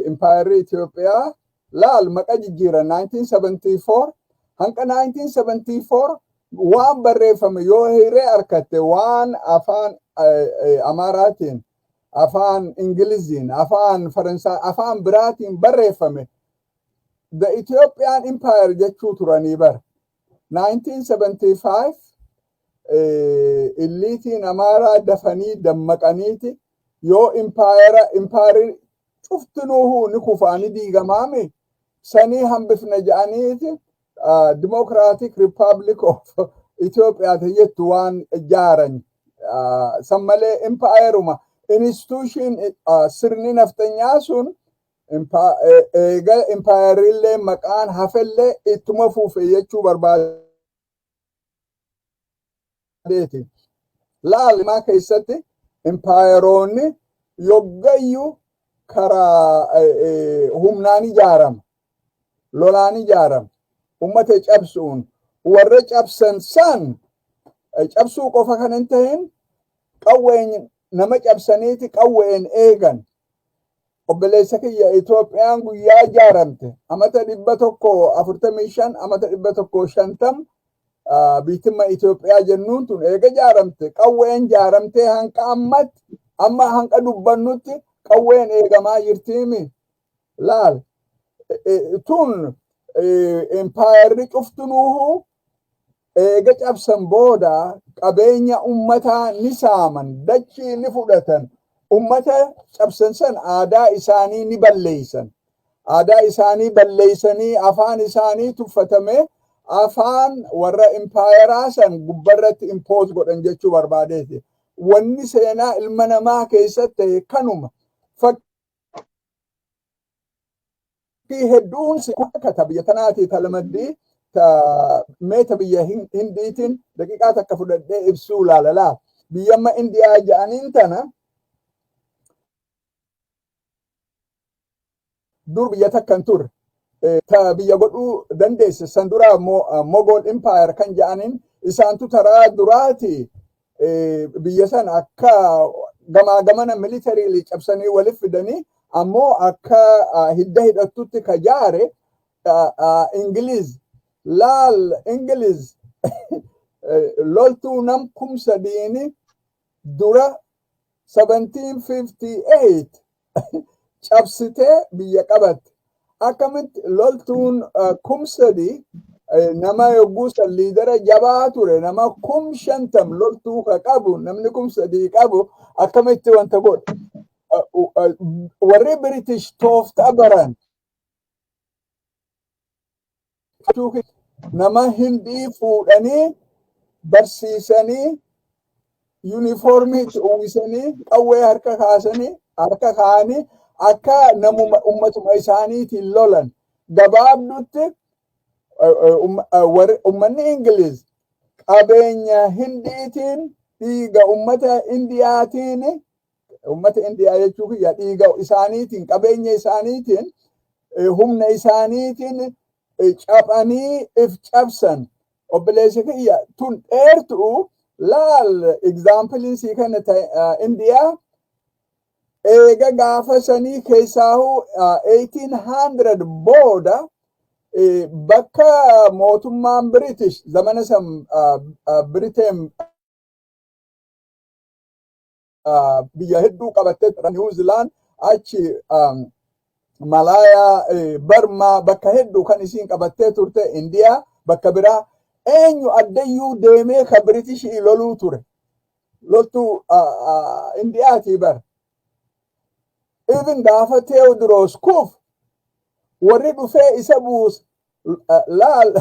Impaayerri Itoophiyaa laal, maqa jijjiiran 1974 hanqa 1974. Waan barreeffame yoo hiree argatte, waan afaan Amaaraatiin, afaan Ingiliziin, afaan Faransaay, afaan biraatiin barreeffame, the Ethiopian Empire jechuu turanii bara. 1975 eliteiin Amaaraa dafanii dammaqaniiti, yoo impaayera impaayerri cuftinuuhuu ni kufaani diigamaami, sanii hambifna jedhaniiti Democratic Republic of Ethiopia jettu waan ijaaran. San malee impaayeruma institution, sirni naftanyaa sun eega impaayerillee maqaan hafellee ittuma fuufe jechuu barbaadeeti. Laalimaa keessatti impaayeroonni yoggayyuu karaa humnaan ijaarama. Lolaan ijaarama. Ummata cabsuun warra cabsan san cabsuu qofa kan hin ta'in, qawween nama cabsaniiti qawween eegan. Obboleessa kiyya, Itoophiyaan guyyaa ijaaramte amata 145, amata 150 biitimma Itoophiyaa jennuun tun eega ijaaramte qawween ijaaramtee hanqa ammatti, amma hanqa dubbannutti qawween eegamaa jirtiimi. Laal, tun impaayerri cuftunuuhu eega cabsan booda qabeenya ummataa ni saaman, dachii ni fudhatan, ummata cabsan san aadaa isaanii ni balleeysan. Aadaa isaanii balleeysanii afaan isaanii tuffatame, afaan warra impaayeraa san gubbarratti impose godhan jechuu barbaadeeti. Wanni seenaa ilma namaa keessatti ta'e kanuma. Fakkii hedduun kata biyya tanaatii talamaddii meeta biyya Hindiitiin daqiiqaa takka fudhadhee ibsuu laalalaa. Biyya amma Indiyaa jedhaniin tana dur biyya takka hin turre. Ta biyya godhuu dandeesse san dura Mogol Empire kan jedhaniin isaantu taraa duraati biyya sana akka gamaa gamana militarily cabsanii waliif fidanii, ammoo akka hidda hidhattutti ka jaare Ingiliz. Laal, Ingiliz loltuu nam 3000 dura 1758 cabsitee biyya qabatte. Akkamitti loltuun 3000, nama yogguu san leadera jabaa ture, nama 50,000 loltuu ka qabu, namni 3000 qabu akkamitti wanta godhe? Warri British tooftaa baran nama Hindii fuudhanii barsiisanii, yuunifoormii uwwisanii, qawwee harka kaasanii harka kaa'anii akka namuma ummatuma isaaniitiin lolan. Gabaabdutti ummanni Ingiliz qabeenya Hindiitiin, dhiiga ummata Indiyaatiin, ummata Indiyaa jechuu kiyya, dhiiga isaaniitiin, qabeenya isaaniitiin, humna isaaniitiin caphanii if cabsan. Obboleessa kiyya, tun dheertu. Laal, exampleiin sii kana Indiyaa eega gaafa sanii keessaahuu 1800 booda bakka mootummaan British zamana san Britain biyya hedduu qabattee, New Zealand, achi Malaayaa, Barmaa, bakka hedduu kan isiin qabattee turte, Indiyaa bakka biraa, eenyu addayyuu deemee ka Britishii loluu ture? Loltuu Indiyaatii bar. Even gaafa Teewodiroos kuf warri dhufee isa buus, laal,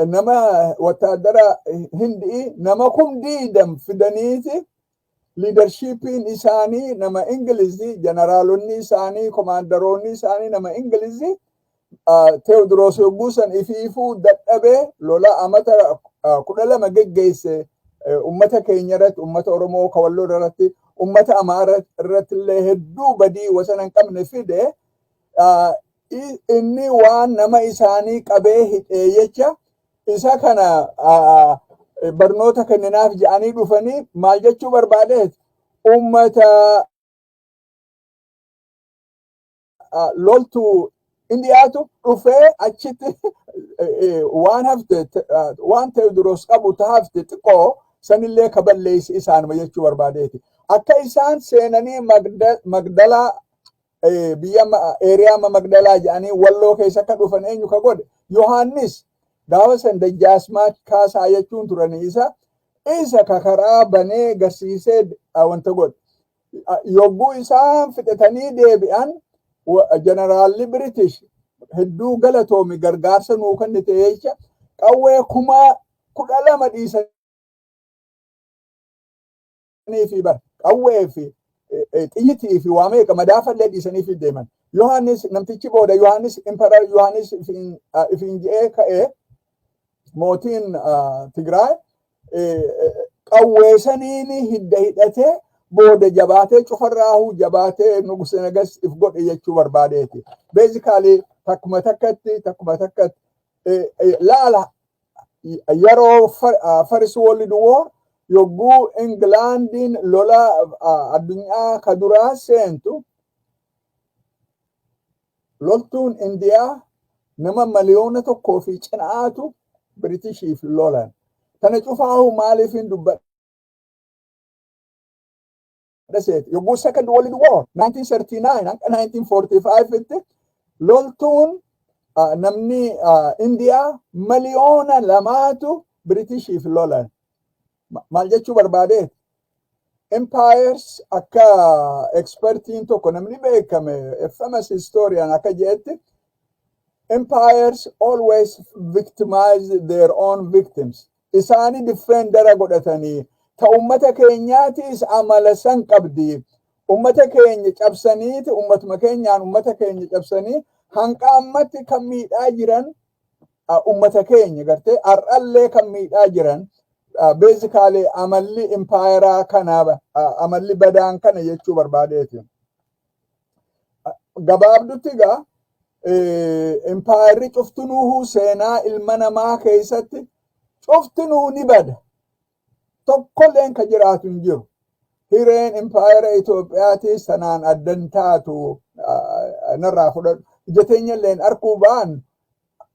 nama wataadara Hindii nama 20,000 fidaniiti, leadershipiin isaanii nama Ingilizii, jeneraalonni isaanii, commanderoonni isaanii nama Ingilizii. Teewodiroos yogguu san ifiifuu dadhabee lola amata 12 geggeesse ummata keenya irratti, ummata Oromoo Kawalloo irratti, ummata Amaara irratti illee hedduu badii wasana hin qabne fide. Inni waan nama isaanii qabee hidhee jecha isa kana barnoota kenninaaf jedhanii dhufanii. Maal jechuu barbaadeet? Ummata loltuu Indiyaatu dhufee achitti waan hafte, waan Teewodiroos qabu ta hafte xiqqoo sanillee kaballeessi isaanuma jechuu barbaadeeti. Akka isaan seenanii Magdalaa, biyya area Magdalaa jedhanii Walloo keessa akka dhufan eenyu ka godhe? Yohaannis. Gaafa san Dajjaasmaach Kaasaa jechuun turanii, isa ka karaa banee garsiisee wanta godhe. Yogguu isaan fixatanii deebi'an, jeneraalli British hedduu galatoomi, gargaarsa nuu kennite jecha, qawwee 12,000 dhiisanii fi bara qawwee fi xiyyitii fi waa meeqa madaafallee dhiisanii fi deeman. Yohaannis namtichi booda Yohaannis, Emperor Yohaannis ifiin je'ee ka'ee, mootiin Tigraay, qawwee saniin hidda hidhatee booda jabaatee, cufarraahuu jabaatee Nuguse Nagas if godhe jechuu barbaadeeti. Basically takkuma takkatti laala, yeroo First World War, yogguu Ingilaandiin lola addunyaa ka duraa seentu, loltuun Indiyaa nama 1,000,000 fi cinaatu Biritishiif lolan. Tana cufaahu maaliif hin dubbadha seeti? Yogguu Second World War 1939 hanga 1945 tti loltuun namni Indiyaa 2,000,000tu Biritishiif lolan. Maal jechuu barbaadee? Empires, akka expertiin tokko, namni beekame, famous historian, akka jedhetti, empires always victimize their own victims. Isaani defendera godhatanii ta ummata keenyaatis amala san qabdi. Ummata keenya cabsaniiti, ummatuma keenyaan ummata keenya cabsanii hanqa ammatti kan miidhaa jiran ummata keenya gartee har'allee kan miidhaa jiran. Basically amalli impaayeraa kana, amalli badaan kana jechuu barbaadeeti. Gabaabdutti egaa, impaayerri cuftinuuhuu seenaa ilma namaa keessatti cuftinuu ni bada. Tokkolleen ka jiraatu hin jiru. Hireen impaayera Itoophiyaatis sanaan addan taatu narraa fudhadhu. Ija teenyalleen arkuu ba'an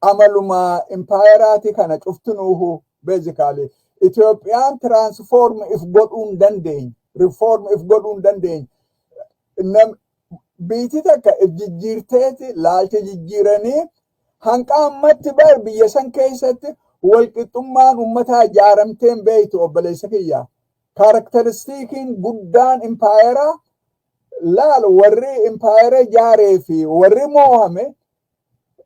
amaluma impaayeraati kana cuftinuuhu basically. Itoophiyaan transform if godhuu hin dandeenye. Reform if godhuu hin dandeenye. Biiti takka if jijjiirteeti laalcha jijjiiranii hanqa ammatti bar biyya san keessatti walqixxummaan uummataa ijaaramteen beeytu, obboleessa kiyya. Characteristiciin guddaan impaayeraa, laal, warri impaayera ijaaree fi warri moohame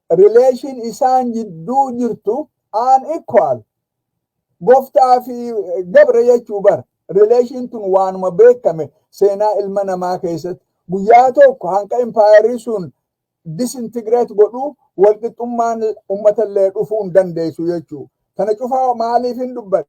relation isaan jidduu jirtu unequal. Gooftaa fi gabra jechuu bara. Relation tun waanuma beekame seenaa ilma namaa keessatti. Guyyaa tokko hanqa impaayerri sun disintegrate godhuu walqixxummaan uummatallee dhufuu hin dandeessu jechuu. Kana cufaa maaliif hin dubbadhe?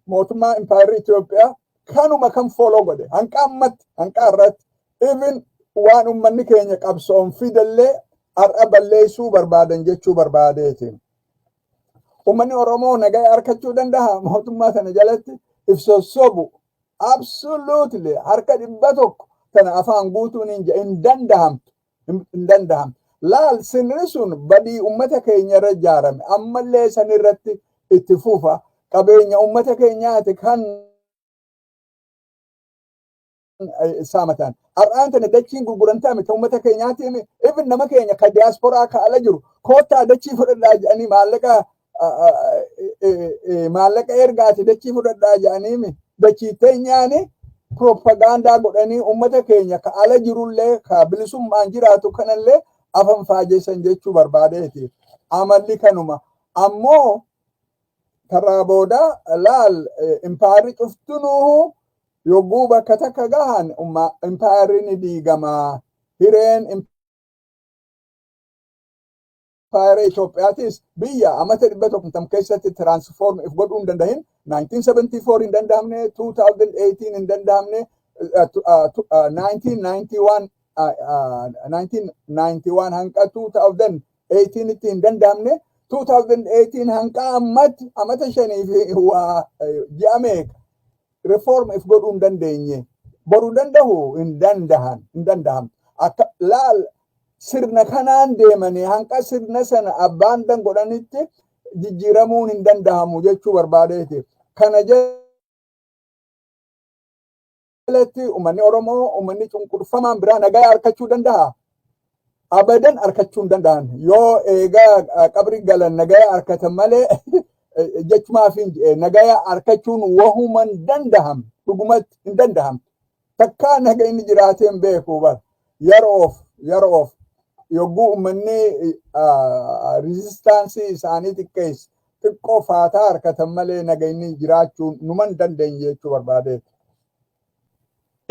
Mootummaa impaayerri Itoophiyaa kanuma kan follow godhe hanqa ammatti, hanqa irratti, even waan uummanni keenya qabsoon fidallee har'a balleessuu barbaadan jechuu barbaadeeti. Uummanni Oromoo nagaa harkachuu danda'a mootummaa sana jalatti if sossobu? Absolutely, harka 100 tana afaan guutuun hin dandahamtu, hin dandahamtu. Laal, sirni sun badii ummata keenya irra ijaarame ammallee san irratti itti fufa. Qabeenya ummata keenyaati kan saamatan. Har'aan tana dachiin gurgurantaa miti ummata keenyaatiin, even nama keenya ka diyaasporaa ka ala jiru koottaa dachii fudhadhaa jedhanii, maallaqa ergaati dachii fudhadhaa jedhanii, dachii teenyaani propagaandaa godhanii ummata keenya ka ala jirullee ka bilisummaan jiraatu kanallee afan faajessan jechuu barbaadeeti. Amalli kanuma. Ammoo karaa booda laal, impaayarri cuftunuuhu yogguu bakka takka gahan impaayarri ni diigamaa. Hireen impaayara Itoophiyaatis biyya amata 150 keessatti transform if godhuu hin dandahin, 1974 hin danda'amne, 2018 hin danda'amne, 1991, 1991 hanqa 2018 tti hin danda'amne, 2018 hanqa ammatti amata 5 fi waa ji'a meeqa reform if godhuu hin dandeenye. Boruu danda'u hin dandahan, hin danda'amtu. Akka laal, sirna kanaan deemanii hanqa sirna sana abbaan dan godhanitti jijjiiramuun hin danda'amu jechuu barbaadeeti. Kana jalatti uummanni Oromoo, uummanni cunqurfamaan biraa nagaa argachuu danda'a? Abadan argachuu hin danda'an. Yoo eegaa qabri galan nagaa argatan malee jechumaaf nagaa argachuun wahuma hin danda'amne, dhugumatti hin danda'amne. Takkaa naga inni jiraatee hin beeku bara. Yeroof yogguu uummanni resistance isaanii xiqqeesse xiqqoo faataa argatan malee naga inni jiraachuu numa hin dandeenye jechuu barbaadeeti.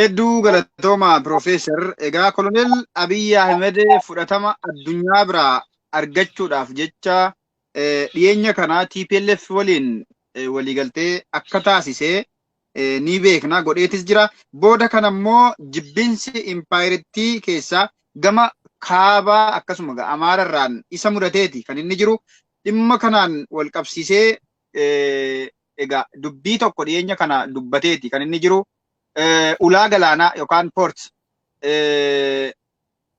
Hedduu galatooma, Piroofeesar. Egaa Koloneel Abiyyi Ahmed fudhatama addunyaa biraa argachuudhaaf jecha dhiyeenya kana TPLF waliin waliigaltee akka taasisee ni beekna, godheetis jira. Booda kana immoo jibbinsi impaayirettii keessaa gama kaabaa akkasuma Amaararraan isa mudateeti kan inni jiru. Dhimma kanaan wal qabsiisee egaa dubbii tokko dhiyeenya kana dubbateeti kan inni jiru. Ulaa galaanaa yookaan port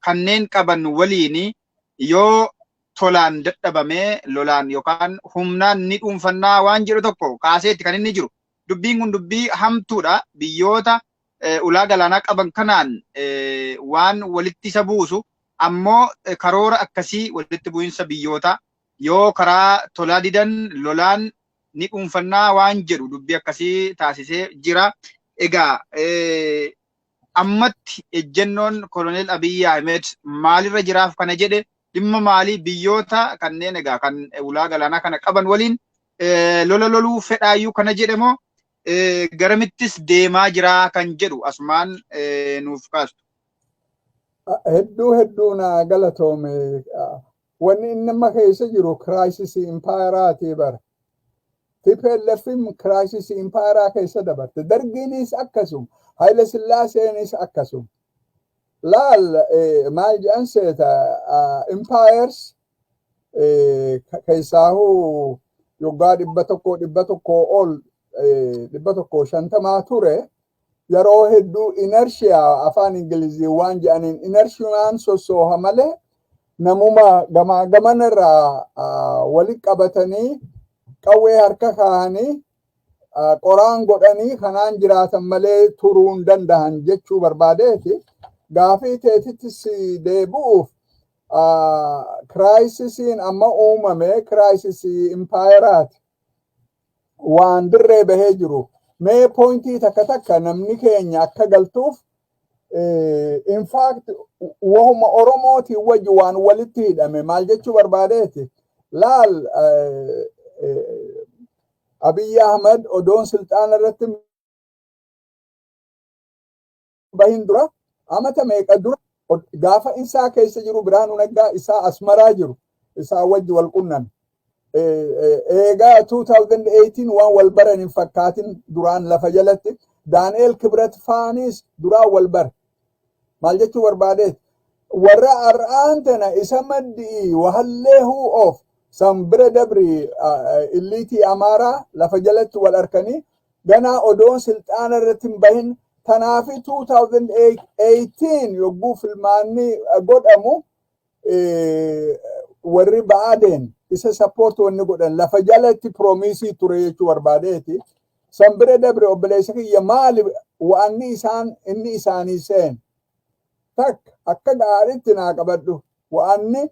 kanneen qaban waliin yoo tolaan dadhabamee lolaan yookaan humnaan ni dhuunfannaa waan jedhu tokko kaaseetti kan inni jiru. Dubbiin kun dubbii hamtuudha. Biyyoota ulaa galaanaa qaban kanaan waan walitti isa buusu ammoo karoora akkasii walitti bu'iinsa biyyoota yoo karaa tolaa didan lolaan ni dhuunfannaa waan jedhu dubbii akkasii taasisee jira. Egaa ammatti ejjennoon Koloneel Abiyyi Ahmed maalirra jiraaf kana jedhe? Dhimma maalii biyyoota kanneen egaa kan ulaa galaanaa kana qaban waliin lola loluu fedhaayyuu kana jedhe moo garamittis deemaa jiraa kan jedhu asumaan nuuf kaastu. Hedduu hedduu na galatoome. Wanni inni amma keessa jiru crisis impaayeraatii bara. TPLF crisis impaayeraa keessa dabarte. Dargiinis akkasuma. Haile Sillaaseenis akkasuma. Laal, maal jedhan seeta, empires keessaahuu yoggaa 100, 100 ol, 150 ture, yeroo hedduu inertia, afaan Ingilizii waan jedhaniin inertiaan sossooha malee namuma gamaa gamanarraa walitti qabatanii qawwee harka kaahanii qoraan godhanii kanaan jiraatan malee turuu hin danda'an jechuu barbaadeeti. Gaafii teetitti si deebi'uuf, crisisiin amma uumame crisis impaayeraati. Waan dirree bahee jiru. Mee point takka takka namni keenya akka galtuuf, in fact wahuma Oromootiin wajji waan walitti hidhame maal jechuu barbaadeeti. Laal, Abiyyi Ahmad odoon silxaana irratti bahin dura amata meeqa dura gaafa isaa keessa jiru Biraanuu Naggaa isaa Asmaraa jiru isaa wajji wal qunname. Eegaa 2018 waan wal baran hin fakkaatin duraan lafa jalatti Daani'el Kibret faanis duraan wal bare. Maal jechuu barbaadeet? Warra har'aan tana isa maddii wahalleehuu of san bira dabri elite Amaaraa lafa jalatti wal arkanii ganaa odoon silxaana irratti hin bahin. Tanaafi 2018 yogguu filmaanni godhamu warri ba'aadeen isa support wanni godhan lafa jalatti promise ture jechuu barbaadeeti. San bira dabre, obboleessa kiyya, maali wa'anni isaan inni isaanii seen? Takka akka gaariitti naa qabadhu, wa'anni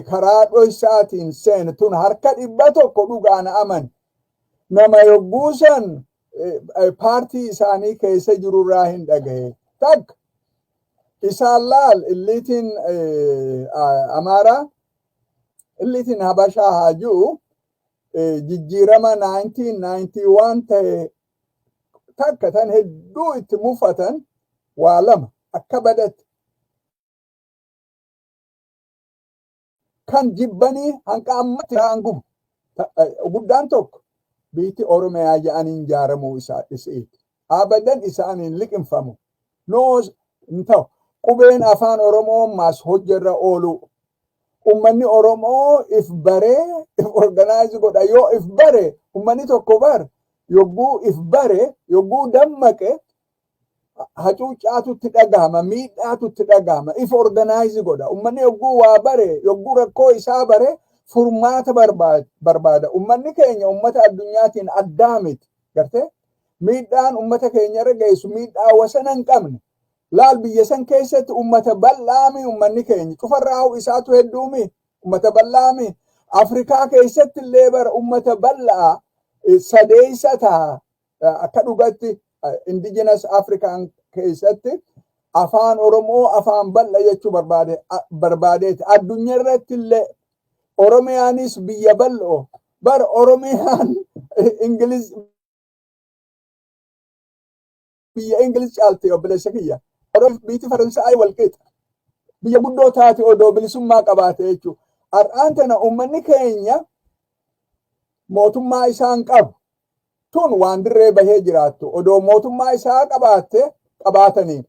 karaa dhoysaatiin seen tun harka 100 dhugaan aman. Nama yogguu san paartii isaanii keessa jirurraa hin dhagahe. Takka isaan laal, eliteiin Amaaraa, eliteiin Habashaa haa ji'u, jijjiirama 1991 ta'e takka tan hedduu itti mufatan waa lama akka badatti kan jibbanii hanqa ammatti raan gubu guddaan tokko biitti Oromiyaa jedhaniin ijaaramuu isaa isiiti. Abadan isaaniin liqinfamu. Noos hin ta'u. Qubeen afaan Oromoo maas hojjarra oolu. Ummanni Oromoo if baree if organize godha. Yoo if bare ummanni tokko bar yogguu if bare yogguu dammaqe Hacuucaatu itti dhagahama, miidhaatu itti dhagahama, if organize godha. Ummanni yogguu waa bare, yogguu rakkoo isaa bare, furmaata barbaada. Ummanni keenya ummata addunyaatiin addaa miti. Gartee, miidhaan ummata keenya irra geessu miidhaa wasana hin qabne. Laal, biyya san keessatti ummata bal'aami. Ummanni keenya cufarraa isaatu hedduumi, ummata bal'aami. Afrikaa keessatti illee bara ummata bal'aa sadeessa ta'a. Akka dhugatti indigenous African keessatti afaan Oromoo afaan bal'a jechuu barbaadeeti. Addunyaa irratti illee Oromiyaanis biyya bal'oo. Bara Oromiyaan Ingiliz, biyya Ingiliz caalte, obboleessa kiyya. Oromoo biyyi Faransaayii wal qixa. Biyya guddoo taate odoo bilisummaa qabaate jechuudha. Har'aan tana uummanni keenya mootummaa isaan qabu. Tun waan dirree bahee jiraattu. Odoo mootummaa isaa qabaatte, qabaatanii.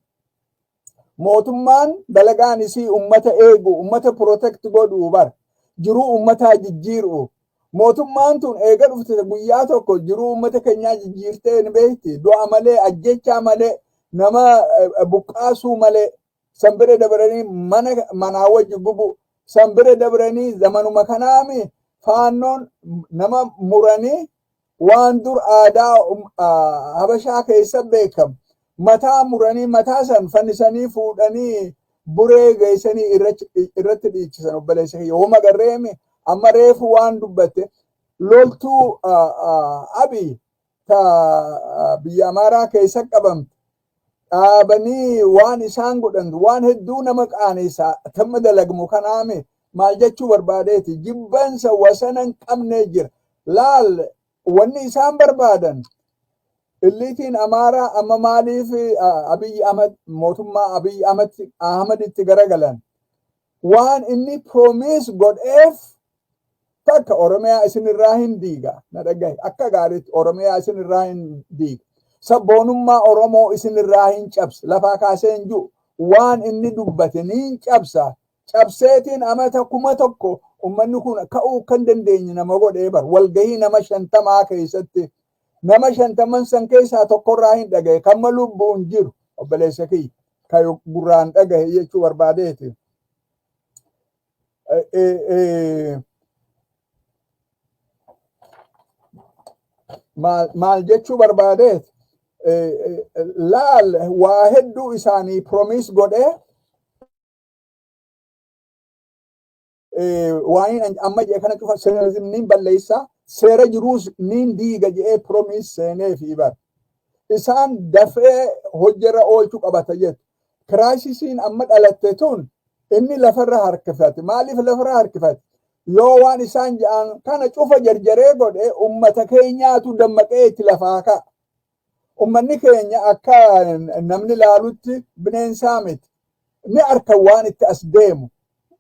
Mootummaan dalagaan isii ummata eegu, ummata protect godhuu bara. Jiruu ummataa jijjiiru. Mootummaan tun eega dhufte guyyaa tokko jiruu ummata keenyaa jijjiirtee ni beekti. Du'a malee, ajjechaa malee, nama buqqaasuu malee, sanbira dabranii mana manaa wajji gubu, sanbira dabranii zamanuma kanaami faannoon nama muranii, waan dur aadaa Habashaa keessa beekamu mataa muranii, mataa san fannisanii, fuudhanii buree geessanii irratti dhiichisan, obboleessa kiyya. Woma garreemi amma reefu waan dubbatte, loltuu Abiy ta biyya Amaaraa keessa qabamte dhaabanii waan isaan godhan waan hedduu nama qaaneessa. Tamma dalagmu kanaame maal jechuu barbaadeeti, jibbansa wasana hin qabne jira. Laal, wanni isaan barbaadan, illiitiin Amaaraa amma maaliif Abiy Ahmad, mootummaa Abiy Ahmaditti garagalan? Waan inni promise godheef. Takka, Oromiyaa isinirraa hin diiga, na dhagahi akka gaariitti, Oromiyaa isinirraa hin diiga, sabboonummaa Oromoo isinirraa hin cabsa, lafaa kaasee hin jiru. Waan inni dubbate niin cabsa. Cabseetiin amata 1000 ummanni kun ka'uu kan dandeenye nama godhee bar. Walgahii nama 50 keessatti nama 50n san keessaa tokkorraa hin dhagaye, kamma lubbuun jiru, obboleessa kiyya, ka gurraan dhagahe jechuu barbaadeeti. Maal jechuu barbaadeet, laal, waa hedduu isaanii promise godhee, waan amma jedhe kana cufa seerizim niin balleessa, seera jiruus niin diiga jedhee promise seenee fi bar isaan dafee hojjerra oolchuu qabata jettu. Crisisiin amma dhalatte tun inni lafarra harkifate. Maaliif lafarra harkifate? Yoo waan isaan jedhan kana cufa jarjaree godhe, ummata keenyaatu dammaqee itti lafaa ka'a. Ummanni keenya akka namni laalutti bineensaa miti. Ni arkan, waan itti as deemu.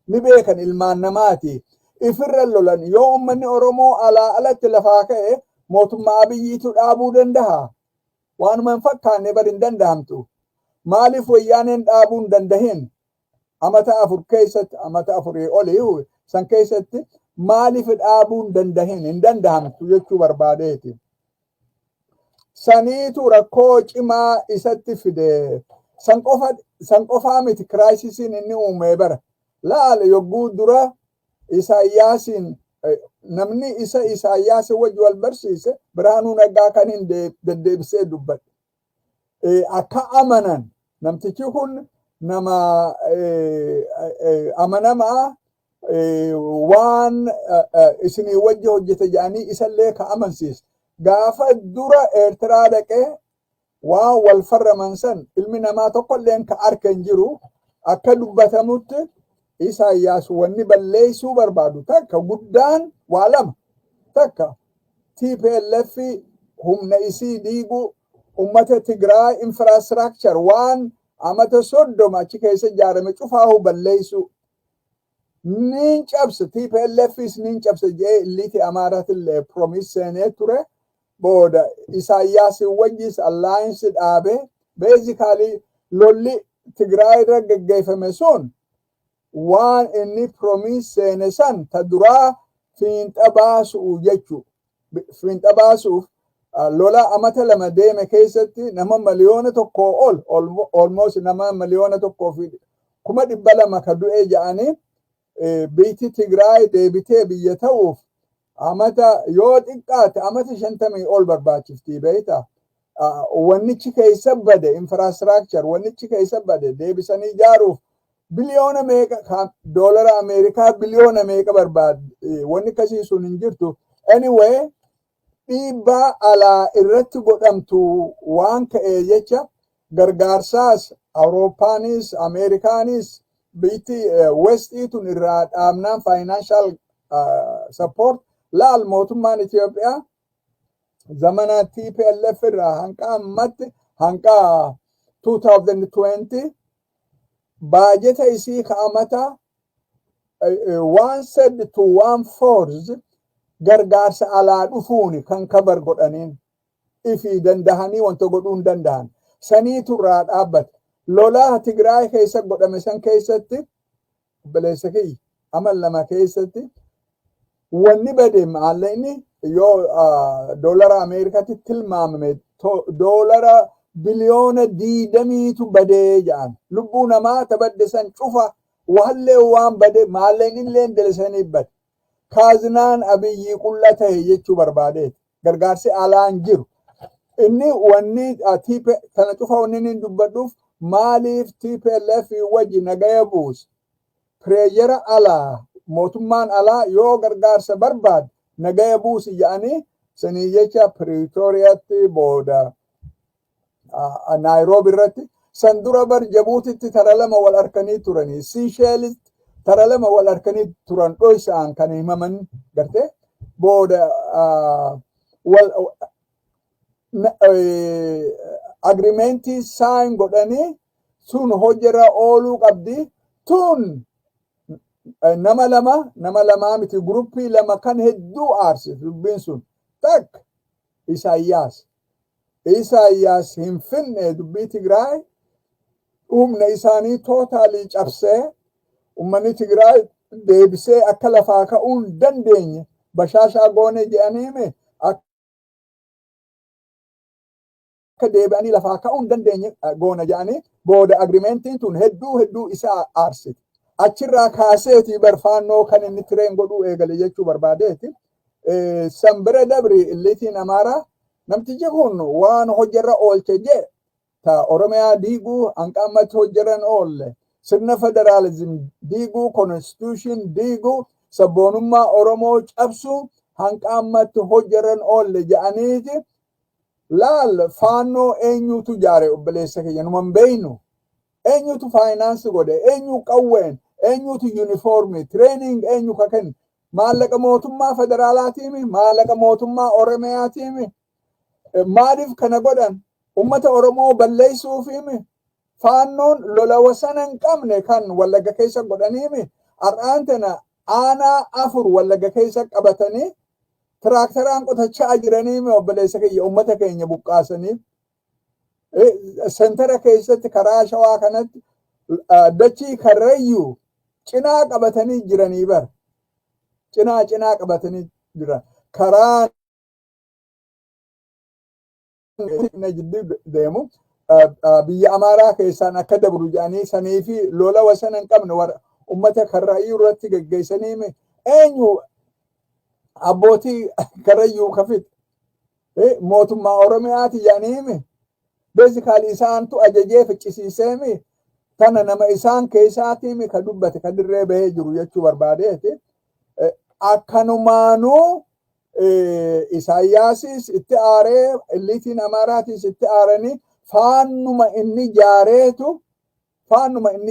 Ni beekan, ilmaan namaati. Ifirra lolan. Yoo ummanni Oromoo alaa alatti lafaa ka'e, mootummaa Abiyyiitu dhaabuu danda'a? Waanuma hin fakkaanne bari, hin danda'amtu. Maaliif Wayyaaneen dhaabuu hin dandahin? Amata 4 keessatti, amata 4 olii san keessatti maaliif dhaabuu hin dandahin? Hin dandahamtu jechuu barbaadeeti. Saniitu rakkoo cimaa isatti fide. San qofaa miti crisisiin inni uume bara. Laala, yogguu dura Isaayyaasiin, namni isa Isaayyaasii wajji wal barsiise Birhaanuu Naggaa kan hin deddeebisee dubbadhe. Akka amanan namtichi kun nama amanamaa, waan isinii wajji hojjete jedhanii isallee ka amansiise. Gaafa dura Eertiraa dhaqee waan wal farraman san ilmi namaa tokkolleen ka arka hin jiru. Akka dubbatamutti Isaayyaas wanni balleessuu barbaadu takka guddaan waa lama. Takka, TPLF humna isii diiguu, ummata Tigraay infrastructure waan amata 30 achi keessa ijaarame cufaahu balleessuu. Niin cabsa, TPLFis niin cabsa jee illiiti Amaaratillee promise seenee ture. Booda Isaayyaas wajjis alliance dhaabe. Basically lolli Tigraay irra geggeeffame sun waan inni promise seene san ta duraa fiinxa baasuu jechuu. Fiinxa baasuuf Lola amata 2 deeme keessatti nama 1 miliyoona ol, almost nama 1,200,000 ka du'e ja'anii, biyyi Tigraay deebitee biyya ta'uuf amata yoo xiqqaate amata 50 ol barbaachifti, beektaa. Wannichi keessa bade, infrastructure wannichi keessa bade deebisanii ijaaruuf biliyoona meeqa, doolara Ameerikaa biliyoona meeqa barbaade? Wanni akkasii sun hin jirtu. Anyway, dhiibbaa alaa irratti godhamtu waan ka'ee jecha gargaarsaas Awurooppaanis Ameerikaanis biyyi Westii tun irraa dhaabnaan financial support. Laal, mootummaan Itoophiyaa zamana TPLF irraa hanqa ammatti, hanqa 2020, baajeta isii ka'amata one third to one fourth gargaarsa alaa dhufuuni kan cover godhaniin. Ifii dandahanii wanta godhuu hin danda'an. Saniitu irraa dhaabbate. Lola Tigraay keessa godhame san keessatti, obboleessa kiyya, amal 2 keessatti wanni bade maallaqni yoo doolara Ameerikaatti tilmaamame doolara biliyoona 20tu badee jedhan. Lubbuu namaa tabadde san cufa wahallee waan bade, maallaqni illee delisanii bade. Kaazinaan Abiyyii qulla ta'e jechuu barbaadeeti. Gargaarsi alaan jiru. Inni wanni kana cufa wanni inni dubbadhuuf maaliif TPLF wajji nagaya buuse? Pressure alaa, mootummaan alaa yoo gargaarsa barbaade nagaya buusi jedhanii sanii jecha Piriitooriyaatti, booda Naayiroobi irratti, san dura bar Jabuutitti tara lama wal harkanii turanii, Siisheelitti tara lama wal harkanii turan, dhoysaan kan himaman garte. Booda wal agreementii sign godhanii sun hojirra ooluu qabdi. Tun nama lama, nama lamaa miti, groupii lama kan hedduu aarse dubbiin sun. Takka Isaayyaas. Isaayyaas hin finne dubbii Tigraay, humna isaanii totally cabsee ummanni Tigraay deebisee akka lafaa ka'uu hin dandeenye bashaashaa goone jedhaniime, akka deebi'anii lafaa ka'uu hin dandeenye goona jedhanii booda agreementiin tun hedduu hedduu isaa aarsite. Achirraa kaaseeti barfaannoo kan inni train godhuu eegale jechuu barbaadeeti. San bira dabri, illiitiin Amaaraa namtichi kun waan hojjarra oolche jee ta Oromiyaa diiguu hanqa ammatti hojjarran oolle, sirna federaalism diiguu, constitution diiguu, sabboonummaa Oromoo cabsuu hanqa ammatti hojjarran oolle jedhaniiti. Laal, Faannoo eenyutu jaare, obboleessa kiyya? Numan beeynu. Eenyutu finance godhe? Eenyu qawween? Eenyutu uniformii training eenyu ka kenne? Maallaqa mootummaa federaalaatiimi? Maallaqa mootummaa Oromiyaatiimi? Maaliif kana godhan? Ummata Oromoo balleessuufiimi? Faannoon lola wasana hin qabne kan Wallagga keessa godhaniimi. Har'aan tana aanaa afur Wallagga keessa qabatanii tiraaktaraan qotachaa jiraniimi, obboleessa kiyya, ummata keenya buqqaasanii. Center keessatti karaa Shawaa kanatti dachii Karrayyuu cinaa qabatanii jiranii bara. Cinaa cinaa qabatanii jiran. Karaa jidduu deemu biyya Amaaraa keessaan akka dabru jedhanii sanii fi lola wasana hin qabne ummata Karrayyuu irratti geggeessanii. Eenyu abbootii Karrayyuu kafit? Mootummaa Oromiyaati jedhaniimi. Basically isaantu ajajee ficcisiiseemi. Tana nama isaan keessaatiimi ka dubbate, ka dirree bahee jiru jechuu barbaadeeti. Akkanumaanuu Isaayyaasis itti aaree, illiitiin Amaaraatis itti aaranii, faannuma inni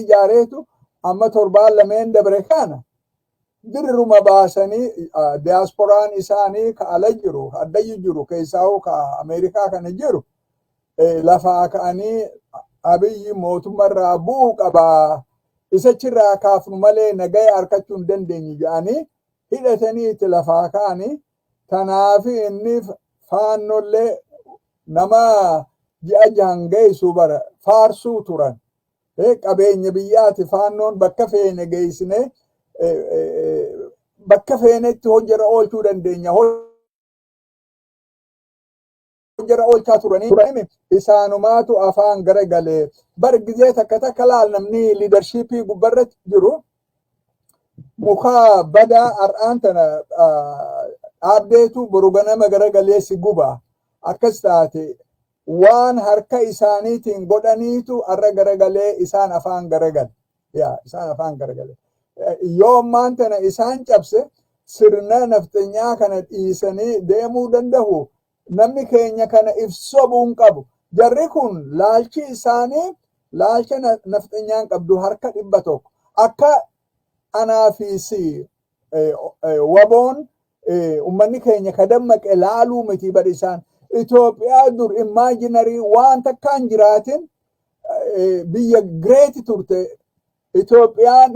jaareetu amma torbaan lameen dabre kana dirruma baasanii diyaaspooraan isaanii ka ala jiru, addayyu jiru, keessaa'u ka Ameerikaa kana jiru, lafaa ka'anii Abiyyi mootummaarraa bu'uu qabaa, isachirraa kaafnu malee nagaya harkachuu hin dandeenyu jedhanii hidhatanii itti lafaa ka'anii. Tanaafi inni Faannollee nama ji'a 6n geessu bara faarsuu turan. Qabeenya biyyaati Faannoon, bakka feene geessine, bakka feenetti hojjara oolchuu dandeenya. jara oolchaa turanii isaanumaatu afaan gara galee. Bar gizee takka takka laal, namni leadershipii gubbarratti jiru muka badaa har'aan tana dhaabdeetu boru ganama gara galee si guba. Akkas taate, waan harka isaaniitiin godhaniitu har'a garagalee isaan afaan garagale. Yaa, isaan afaan garagale. Yoo ammaan tana isaan cabse, sirna nafxanyaa kana dhiisanii deemuu danda'u. Namni keenya kana if sobuu hin qabu. Jarri kun laalchi isaanii laalcha nafxanyaan qabdu harka 100. Akka anaa fi si waboon ummanni keenya ka dammaqe laaluu miti bar. Isaan Itoophiyaa dur imaginary waan takkaan jiraatin biyya great turte. Itoophiyaan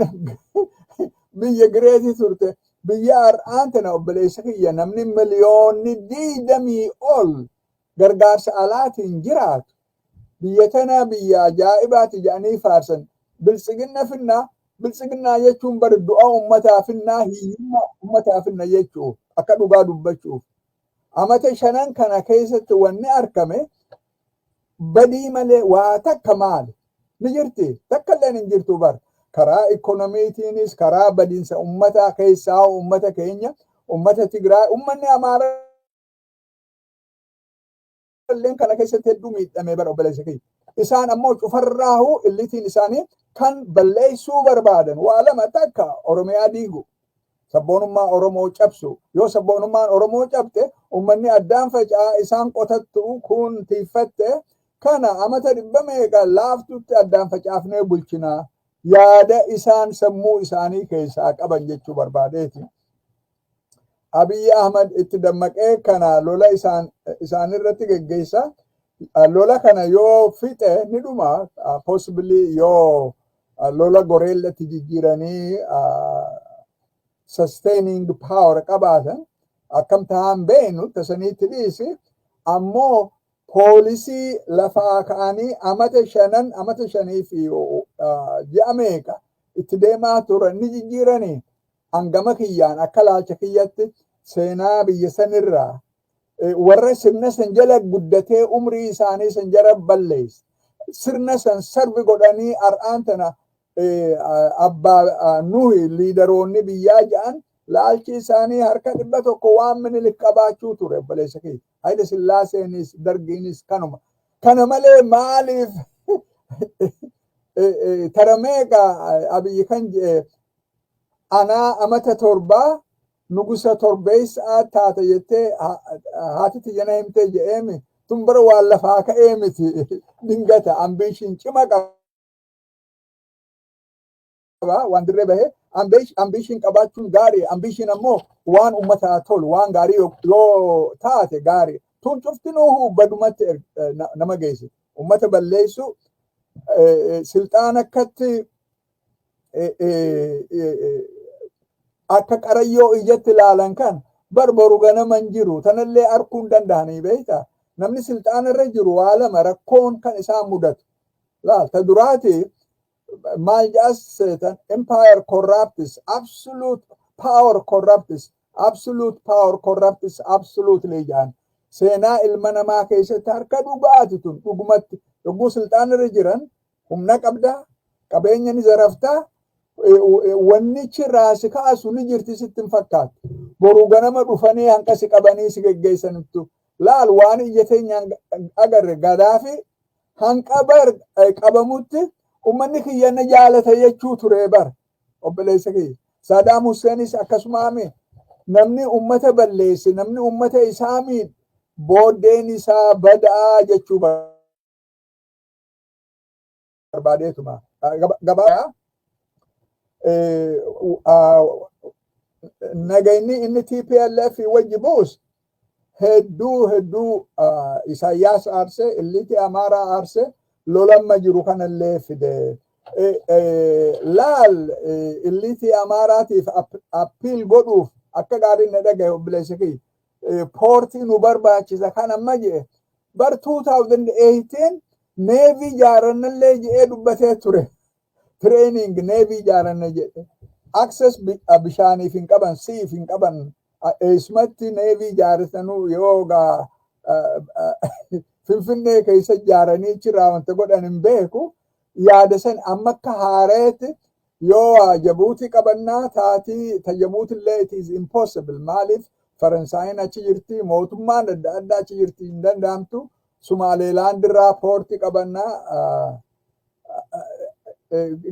biyya great turte. Biyya har'aan tana, obboleessa kiyya, namni miliyoonni 20 ol gargaarsa alaatiin jiraatu. Biyya tana biyya ajaa'ibaati jedhanii faarsan. Biltsiginna finnaa, biltsiginnaa jechuun bar du'a ummataa finnaa, hiyyummaa ummataa finna jechuu akka dhugaa dubbachuuf. Amata 5n kana keessatti wanni argame badii malee waa takka maali? Ni jirti. Takka illee hin jirtu bar. Karaa ikoonomiitiinis, karaa badiinsa ummataa keessaa, ummata keenya, ummata Tigraay, ummanni Amaaraa illeen kana keessatti hedduu miidhamee bara, obboleessa kiyya. Isaan ammoo cufarraahu illitiin isaanii kan balleessuu barbaadan waa lama: takka, Oromiyaa diigu. Sabboonummaa Oromoo cabsu. Yoo sabboonummaan Oromoo cabte, ummanni addaan faca'aa, isaan qotattu kun tiiffatte kana amata dhibba meeqa laaftutti addaan facaafnee bulchinaa. Yaada isaan sammuu isaanii keessaa qaban jechuu barbaadeeti. Abiyyi Ahmad itti dammaqee kana lola isaan isaanirratti geggeessa. Lola kana yoo fixe ni dhuma. Possibly yoo lola goreellatti jijjiiranii sustaining power qabaatan akkam ta'an beenu tasaniitti dhiisi. Ammoo poolisii lafaa ka'anii amata 5n, amata 5 fi ji'a meeqa itti deemaa turan ni jijjiiranii. Hangama kiyyaan akka laalcha kiyyatti, seenaa biyya sanirraa warra sirna san jala guddatee umrii isaanii san jala balleesse, sirna san serve godhanii har'aan tana abbaa nuhi leaderoonni biyyaa jedhan, laalchi isaanii harka 100 waan Minilik qabaachuu ture, obboleessa kiyya. Haile Sillaaseenis Dargiinis kanuma. Kana malee maaliif tarameeqa Abiyyi kan jedhe anaa amata 7 nugusa torbeessaa taata jettee haati tiyya na himtee jedheemi. Tun bara waan lafaa ka'ee miti, dingata ambition cima qaba. Waan dirree bahee ambition qabaachuun gaarii. Ambition ammoo waan ummataa tolu, waan gaarii yoo taate gaarii. Tun cuftinuu badumatti nama geessi, ummata balleessu. Silxaan akkatti akka qarayyoo ijatti ilaalan kan barbaru ganaman jiru tanallee arguu hin danda'anii beektaa. Namni silxaana irra jiru waa lama rakkoon kan isaan mudatu. Laal, ta duraati maal jedhas seetan? Empire corrupts, absolute power corrupts, absolute power corrupts absolutely jedhan. Seenaa ilma namaa keessatti harka dhugaati tun dhugumatti. Yogguu silxaana irra jiran humna qabdaa, qabeenya ni zaraftaa, wannichi raasi kaasu ni jirti sitti hin fakkaatu. Boruu ganama dhufanii hanqa si qabanii si geggeessanittu. Laal, waan ija teenyaan agarre, Gadaafi hanqa bar qabamutti ummanni kiyya na jaalata jechuu ture bar, obboleessa kiyya. Saadaam Husseenis akkasumaami. Namni ummata balleesse, namni ummata isaa miidhe, booddeen isaa badaa jechuu barbaadeetuma. Gabaa nagayni inni TPLF wajji buus hedduu hedduu Isaayyaas aarse, illiti Amaaraa aarse, lolamma jiru kanallee fide. Laal, illiti Amaaraatiif appeal godhuuf akka gaariin na dhagaye, obboleessa kiyya. Poortii nu barbaachisa kan amma jedhe bar 2018 navy ijaarannallee jedhee dubbatee ture. Training navy ijaaranna jedhe. Access bishaaniif hin qaban, siif hin qaban. Eessumatti navy ijaarratanuu yoo gaa Finfinnee keessa ijaaranii achirraa wanta godhan hin beeku. Yaada san amma akka haareetti yoo Jabuutii qabannaa taatii ta Jabuutillee it is impossible. Maaliif? Faransaayiin achi jirti, mootummaan adda addaa achi jirti, hin danda'amtu. Sumaaleelaand irraa poortii qabannaa.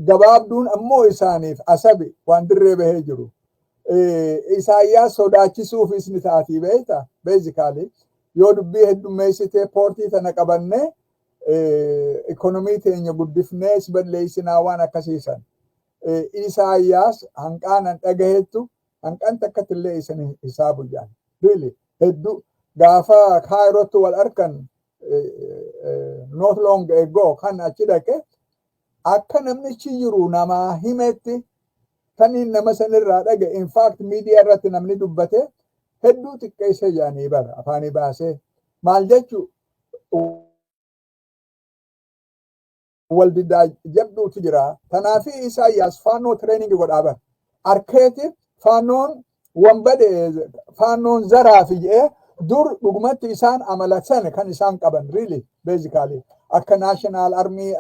Gabaabduun ammoo isaaniif Asabi waan dirree bahee jiru. Isaayyaas sodaachisuufis ni taatii beekta, basically. Yoo dubbii heddummeessitee poortii tana qabannee ikonomii teenya guddifnee si balleessinaa waan akkasiisan. Isaayyaas hanqaanan dhagahettu hanqan takkatti illee isan hisaabu jaan. Really, hedduu gaafa Kaayirootti wal arkan not long ago kan achi dhaqe, akka namnichi jiru namaa himetti taniin nama sanirraa dhage, in fact miidiyaa irratti namni dubbate hedduu xiqqeessa jaanii bara afaanii baasee. Maal jechu, wal diddaa jabduutu jira. Tanaafi Isaayyaas Faannoo training godhaa bara. Arkeeti Faannoon wanbade, Faannoon zaraafi jedhee. Dur dhugumatti isaan amala sana kan isaan qaban, really, basically akka national army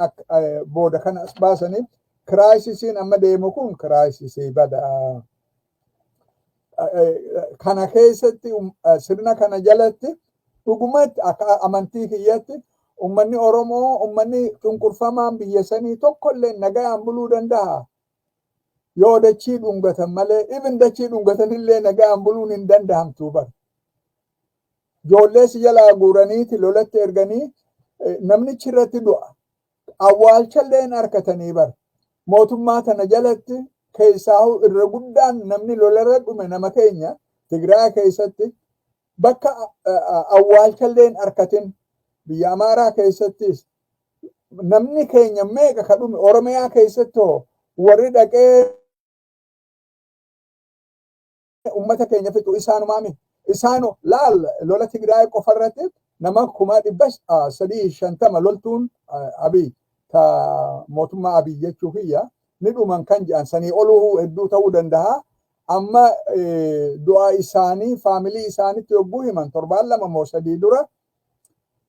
booda kana as baasanii. Crisisiin amma deemu kun crisisii bada. Kana keessatti, sirna kana jalatti, dhugumatti akka amantii kiyyatti ummanni Oromoo, ummanni cunqurfamaan biyya sanii tokkollee nagayaan buluu danda'a? Yoo dachii dhungatan malee, even dachii dhungatanillee nagayaan buluun hin danda'amtu bara. Ijoollee si jalaa guuraniiti lolatti erganii namnichi irratti du'a. Awwaalchallee hin harkatanii bara. Mootummaa tana jalatti keessaahu irra guddaan namni lolarra dhume nama keenya Tigraay keessatti bakka awwaalchallee hin harkatin. Biyya Amaaraa keessattis namni keenya meeqa ka dhume? Oromiyaa keessatti hoo warri dhaqee ummata keenya fixu isaanumaami. Isaanu laal, lola Tigraay qofarratti nama 350,000 loltuun Abiy, ta mootummaa Abiy jechuu kiyya, ni dhuman kan jedhan, sanii oluu hedduu ta'uu danda'a. Amma du'a isaanii faamilii isaanitti yogguu himan torbaan 2 moo 3 dura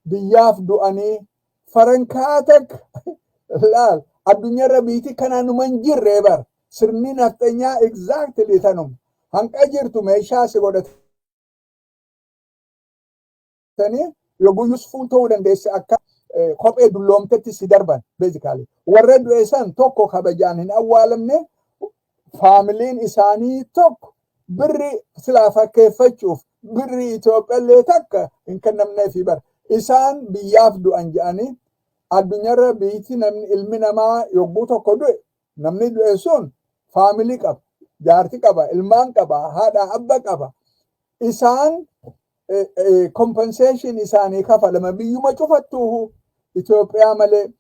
biyyaaf du'anii farankaatak laal, addunyaarra biitii kanaan hin jirre bar. Sirni nafxanyaa exactly tanuma hanqa jirtu meeshaa si godhatanii yogguu useful ta'uu dandeesse akka kophee dulloomtetti si darban. Basically warra du'e san tokko kabajaan hin awwaalamne. Faamiliin isaanii tokko birri silaa fakkeeffachuuf birri Itoophiyaallee takka hin kennamneefi bara. Isaan biyyaaf du'an jedhanii, addunyaarra biitti namni ilmi namaa yogguu tokko du'e, namni du'e sun faamilii qaba, jaarti qaba, ilmaan qaba, haadha abba qaba. Isaan compensation isaanii kafalama biyyuma cufattuuhu Itoophiyaa malee.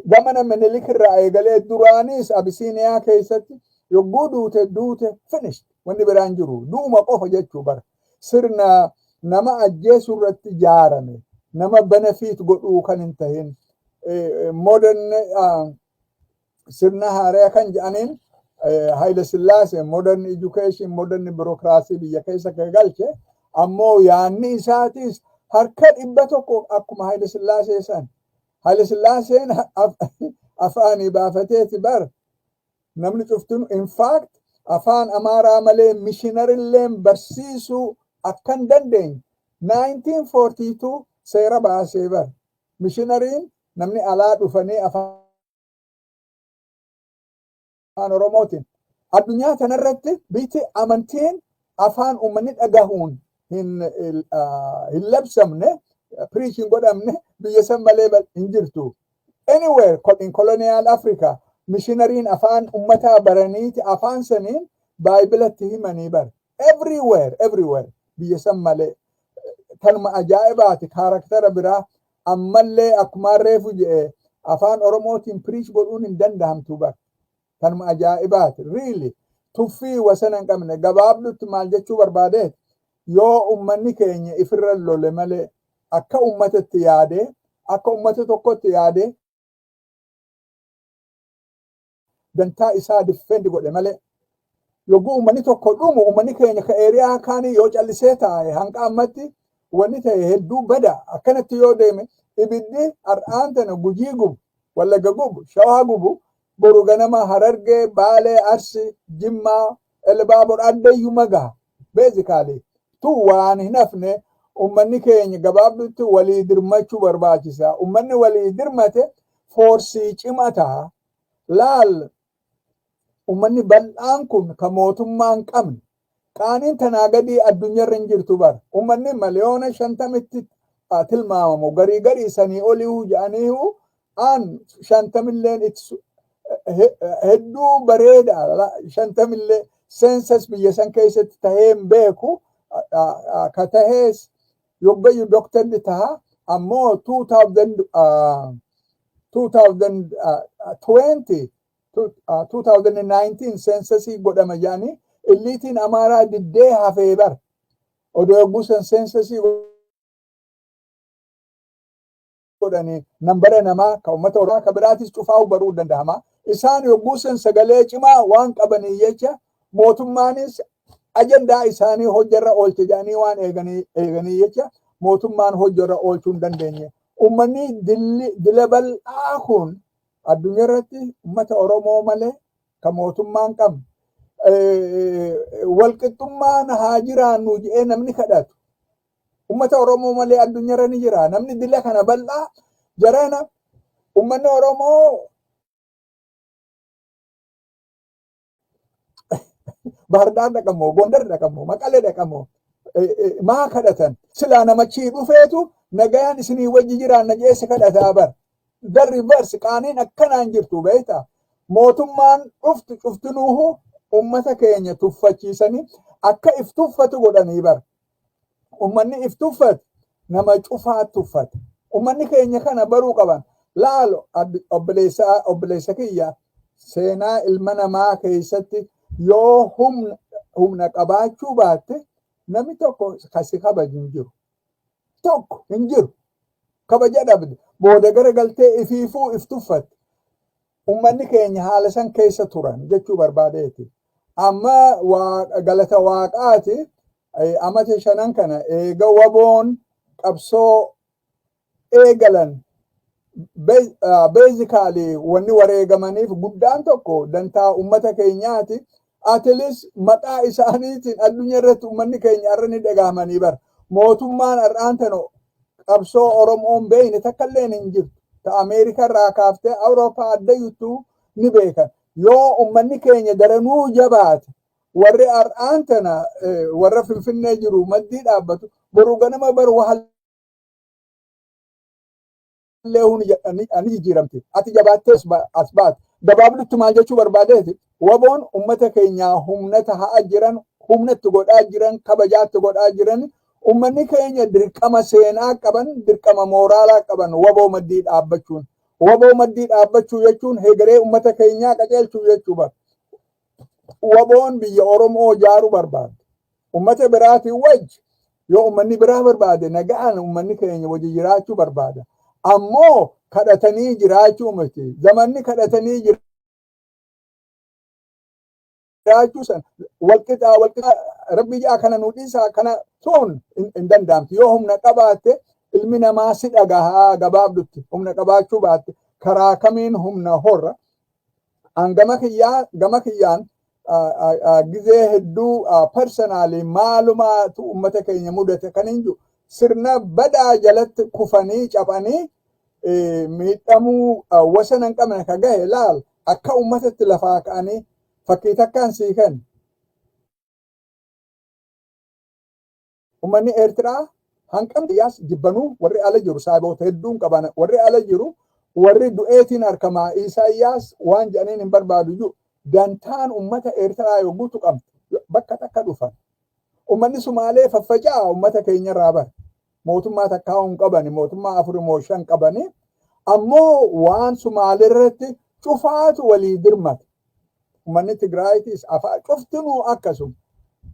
Gamana Minilik irraa eegalee duraanis Abisiiniyaa keessatti yogguu duute, duute, finished, wanni biraan jiru du'uma qofa jechuu bara. Sirna nama ajjeesuu irratti ijaarame, nama benefit godhuu kan hin tahin, modern sirna haaraa kan jedhaniin Haile Sillaasee modern education, modern bureaucracy biyya keessa kan galche, ammoo yaanni isaatis harka 100 akkuma Haile Sillaasee san. Haile Sillaaseen afaanii baafateeti bar namni cuftun, in fact afaan Amaaraa malee missionaryilleen barsiisuu akka hin dandeenye 1942 seera baasee bar. Missionaryn namni alaa dhufanii afaan Oromootiin addunyaa kanarratti biitti amantiin afaan uummanni dhagahuun hin labsamne, preach hin godhamne, biyya san malee hin jirtu. Anywhere in colonial Africa missionaryn afaan ummataa baraniiti afaan saniin baayibilatti himanii bar. Everywhere, everywhere, biyya san malee. Tanuma ajaa'ibaati, character biraa ammallee akkuma reefu jedhe afaan Oromootiin preach godhuun hin danda'amtu bar. Tanuma ajaa'ibaati. Really, tuffii wasana hin qabne. Gabaabdutti maal jechuu barbaadeet, yoo ummanni keenya ifirra lole malee, akka ummatatti yaadee, akka ummata tokkotti yaadee dantaa isaa defend godhe malee, yogguu ummanni tokko dhumu, ummanni keenya ka area kaanii yoo callisee taa'e, hanqa ammatti Wanni ta'e hedduu bada. Akkanatti yoo deeme, ibiddi har'aan tana Gujii gubu, Wallagga gubu, Shawaa gubu, boru ganama Harargee, Baalee, Arsi, Jimmaa, Elbaabor addayyuu magaa. Basically tu waan hin hafne. Ummanni keenya gabaabdutti walii dirmachuu barbaachisa. Ummanni walii dirmate force cimaa ta'a. Laal, ummanni bal'aan kun ka mootummaa hin qabne, qaaniin tanaa gadii addunyaarra hin jirtu bara. Ummanni 50,000,000tti tilmaamamu, garii garii sanii olii jedhaniihu, aan 50lleen hedduu bareeda. 50llee census biyya san keessatti tahee hin beeku. Ka tahees yoggayyuu doktarri taha. Ammoo 2020, 2019 censusii godhama jedhanii, eliteiin Amaaraa diddee hafee bar. Odoo yogguu san censusii godhanii nambara namaa ka uummata Oromoo ka biraatis cufaa'uu baruu danda'ama. Isaan yogguu san sagalee cimaa waan qabanii jecha, mootummaanis ajandaa isaanii hojjarra oolche jedhanii waan eeganii jecha, mootummaan hojjarra oolchuu hin dandeenye. Uummanni dila bal'aa kun addunyaa irratti uummata Oromoo malee ka mootummaan qabne, walqixxummaan haa jiraannu jedhee namni kadhatu uummata Oromoo malee addunyaarra ni jira. Namni dila kana bal'aa jarana uummanni Oromoo Baahirdaar dhaqamoo, Gondar dhaqamoo, Maqalee dhaqamoo maa kadhatan? Silaa namachii dhufeetu nagayaan isinii wajji jiraanna jeesse kadhataa bar. The reverse qaaniin akkanaan jirtu beektaa. Mootummaan dhuftu cuftinuuhu uummata keenya tuffachiisanii akka if tuffatu godhanii bar. Uummanni if tuffate nama cufaa tuffate. Uummanni keenya kana baruu qaban. Laalo, obboleessa kiyya, seenaa ilma namaa keessatti yoo humna qabaachuu baatte, namni tokko kasi kabaju hin jiru. Tokko hin jiru. Kabaja dhabde. Booda gara galtee ifiifuu if tuffatte. Uummanni keenya haala san keessa turan jechuu barbaadeeti. Amma galata waaqaati, amata 5n kana eega WBOn qabsoo eegalan, basically wanni wareegamaniif guddaan tokko dantaa ummata keenyaati. At least maqaa isaaniitiin addunyaa irratti uummanni keenya har'a ni dhagahamanii bara. Mootummaan har'aan tana qabsoo Oromoon beeyne takka illee hin jirtu. Ta Ameerikaa irraa kaaftee Awurooppaa addayyuttuu ni beekan. Yoo uummanni keenya daranuu jabaate, warri har'aan tana warra Finfinnee jiru maddii dhaabbatu boru ganama baru wahallee ni jijjiiramti. Ati jabaattee as baate. Gabaabdutti maal jechuu barbaadeeti? WBOn ummata keenyaa humna tahaa jiran, humnatti godhaa jiran, kabajaatti godhaa jiran, ummanni keenya dirqama seenaa qaban, dirqama mooraalaa qaban WBO maddii dhaabbachuun. WBO maddii dhaabbachuu jechuun hegeree ummata keenyaa qajeelchuu jechuu bara. WBOn biyya Oromoo ijaaruu barbaada. Ummata biraatiin wajji yoo ummanni biraa barbaade, nagaan ummanni keenya wajji jiraachuu barbaada. Ammoo kadhatanii jiraachuu miti. Zamanni kadhatanii jiraachuu san walqixaa walqixaa rabbi jaa kana nu dhiisaa kana sun hin danda'amtu. Yoo humna qabaatte ilmi namaa si dhagahaa. Gabaabdutti humna qabaachuu baatte, karaa kamiin humna horra? An gama kiyyaan gizee hedduu personally maalumaatu ummata keenya mudate kan hin jiru, sirna badaa jalatti kufanii caphanii miidhamuu wasana hin qabne ka gahe. Laal, akka ummatatti lafaa ka'anii, fakkii takkaan sii kenna. Uummanni Eertiraa hanqamni yaas jibbanuu, warri ala jiru saaboota hedduun qaban, warri ala jiru warri du'eetiin harkamaa Isaayyaas waan jedhaniin hin barbaadu jiru. Dantaan uummata Eertiraa yogguu tuqamtu bakka takka dhufan. Uummanni Sumaalee faffaca'a uummata keenyarraa bara. Mootummaa takkaa hin qabani, mootummaa afur moo shan qabani. Ammoo waan Sumaalee irratti cufaatu walii dirmate. Uummanni Tigraayitis afaan cuftinuu akkasuma.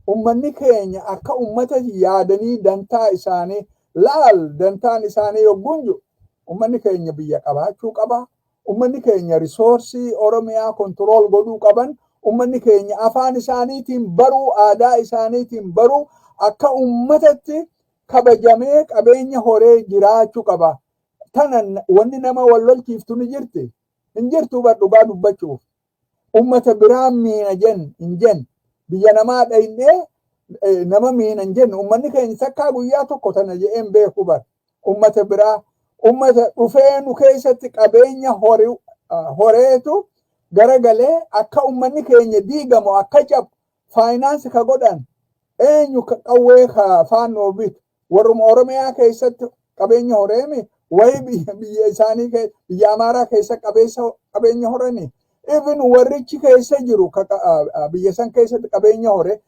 Uummanni keenya akka uummata yaadanii dantaa isaanii laal, dantaan isaanii yogguun jiru, uummanni keenya biyya qabaachuu qaba. Uummanni keenya resource Oromiyaa control godhuu qaban. Uummanni keenya afaan isaaniitiin baruu, aadaa isaaniitiin baruu, akka uummatatti Kabajamee qabeenya horee jiraachuu qaba. Tana wanni nama wal lolchiiftu ni jirti. Hin jirtu bar dhugaa dubbachuuf. Ummata biraa miina jen hin jen. Biyya namaa dhaynee nama miina hin jennu. Ummanni keenya takkaa guyyaa tokko tana jedheen beeku bar. Ummata biraa ummata dhufee nu keessatti qabeenya horeetu garagalee akka ummanni keenya diigamu, akka cabu finance ka godhan eenyu? Ka qawwee ka faannoo bitu warruma Oromiyaa keessatti qabeenya horeemi wayi biyya isaanii, biyya Amaaraa keessa qabeenya horani. Even warrichi keessa jiru biyya san keessatti qabeenya hore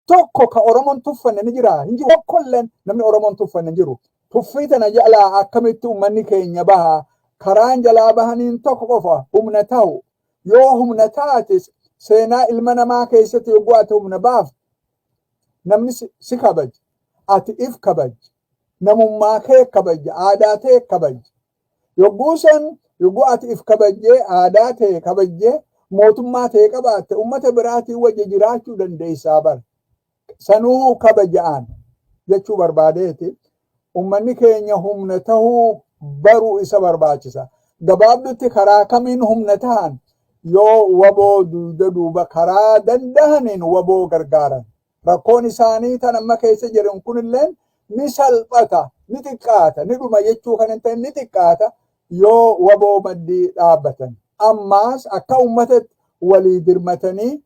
tokko ka Oromoon tuffanne ni jira? Hin jiru. Tokkolleen namni Oromoon tuffanne hin jiru. Tuffii tana jalaa akkamitti uummanni keenya baha? Karaan jalaa bahaniin tokko qofa, humna ta'u. Yoo humna taate, seenaa ilma namaa keessatti yogguu ati humna baaf, namni si kabaja. Ati if kabaji. Namummaa kee kabaja. Aadaa tee kabaji. Yogguu san, yogguu ati if kabajjee, aadaa tee kabajjee, mootummaa tee qabaatte, ummata biraatiin wajji jiraachuu dandeessaa bara. Sanuu kabaja'an jechuu barbaadeeti. Ummanni keenya humna tahuu baruu isa barbaachisa. Gabaabdutti karaa kamiin humna tahan? Yoo WABOO duuda duuba karaa dandahaniin WABOO gargaaran. Rakkoon isaanii tan amma keessa jiran kunilleen ni salphata, ni xiqqaata, ni dhuma jechuu kan hin ta'in, ni xiqqaata yoo WABOO maddii dhaabbatan. Ammaas akka ummatatti walii dirmatanii,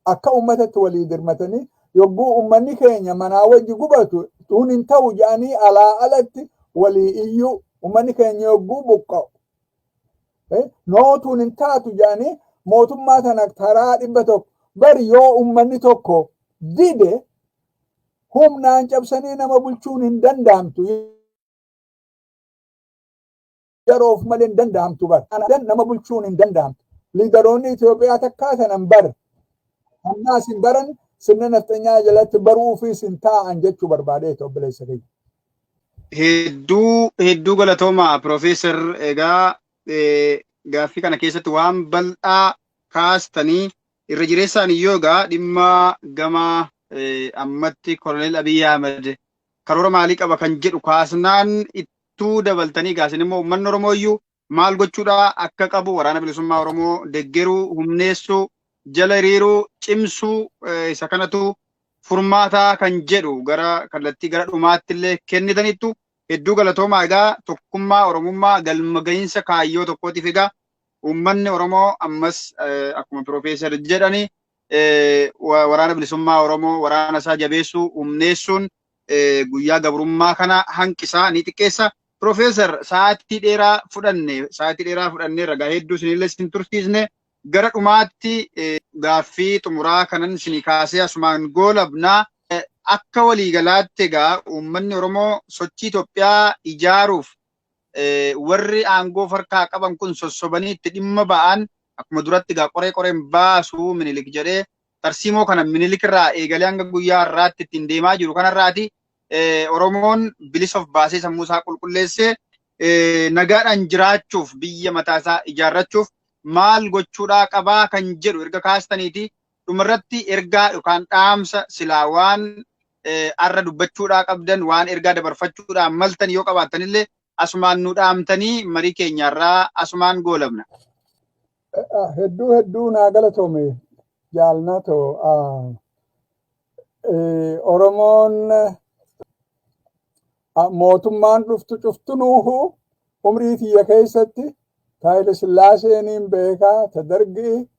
akka ummatatti walii dirmatanii, yogguu ummanni keenya manaa wajji gubatu tun hin ta'u jedhanii alaa alatti walii iyyuu, ummanni keenya yogguu buqqa'u nootuun hin taatu jedhanii mootummaa tana karaa 100 bari yoo ummanni tokko dide humnaan cabsanii nama bulchuun hin danda'amtu. Yeroof malee hin danda'amtu bar. Nama bulchuun hin danda'amtu. Leaderoonni Itoophiyaa takkaa sanan bar. Ammaas hin baran, sirna nafxanyaa jalatti baruufis hin taa'an jechuu barbaadeeti, obboleessa kiyya. Hedduu hedduu galatooma, Piroofeesar. Egaa gaaffii kana keessatti waan bal'aa kaastanii, irra jireessaan iyyuu egaa dhimma gama ammatti Koloneel Abiyyi Ahmed karoora maalii qaba kan jedhu kaasnaan ittuu dabaltanii kaasin immoo uummanni Oromoo iyyuu maal gochuudha akka qabu, Waraana Bilisummaa Oromoo deggeruu, humneessuu, jala hiriiruu, cimsuu, isa kanatu furmaataa kan jedhu gara kallattii gara dhumaatti illee kennitaniittu. Hedduu galatoomaa. Egaa tokkummaa Oromummaa galma gahinsa kaayyoo tokkootiif egaa uummanni Oromoo ammas akkuma Piroofeesar jedhani Waraana Bilisummaa Oromoo, waraana isaa jabeessuu, humneessuun guyyaa gabrummaa kana hanqisaa, ni xiqqeessa. Piroofeesar, sa'aatii dheeraa fudhanne, sa'aatii dheeraa fudhannee ragaa hedduu isinillee isin tursiisne. Gara dhumaatti gaaffii xumuraa kanan isinii kaasee asumaan goolabnaa. Akka waliigalaatti egaa uummanni Oromoo sochii Itoophiyaa ijaaruuf warri aangoo farkaa qaban kun sossobanii itti dhimma ba'an, akkuma duratti egaa qoree qoreen baasu Minilik jedhee tarsiimoo kana Minilik irraa eegalee hanga guyyaa har'aatti ittiin deemaa jiru kanarraati Oromoon bilisa of baasee, sammuu isaa qulqulleessee, nagaadhaan jiraachuuf, biyya mataa isaa ijaarrachuuf maal gochuudhaa qabaa kan jedhu erga kaastaniiti, dhumarratti ergaa yookaan dhaamsa silaa waan arra dubbachuudhaa qabdan, waan ergaa dabarfachuudhaan maltan yoo qabaattanillee asumaan nu dhaamtanii marii keenyarraa asumaan goolabna. Hedduu hedduu naa galatoome, jaalnato. Oromoon mootummaan dhuftu cuftunuuhu umrii tiyya keessatti Haayile Sillaaseeniin beekaa, ta Dargii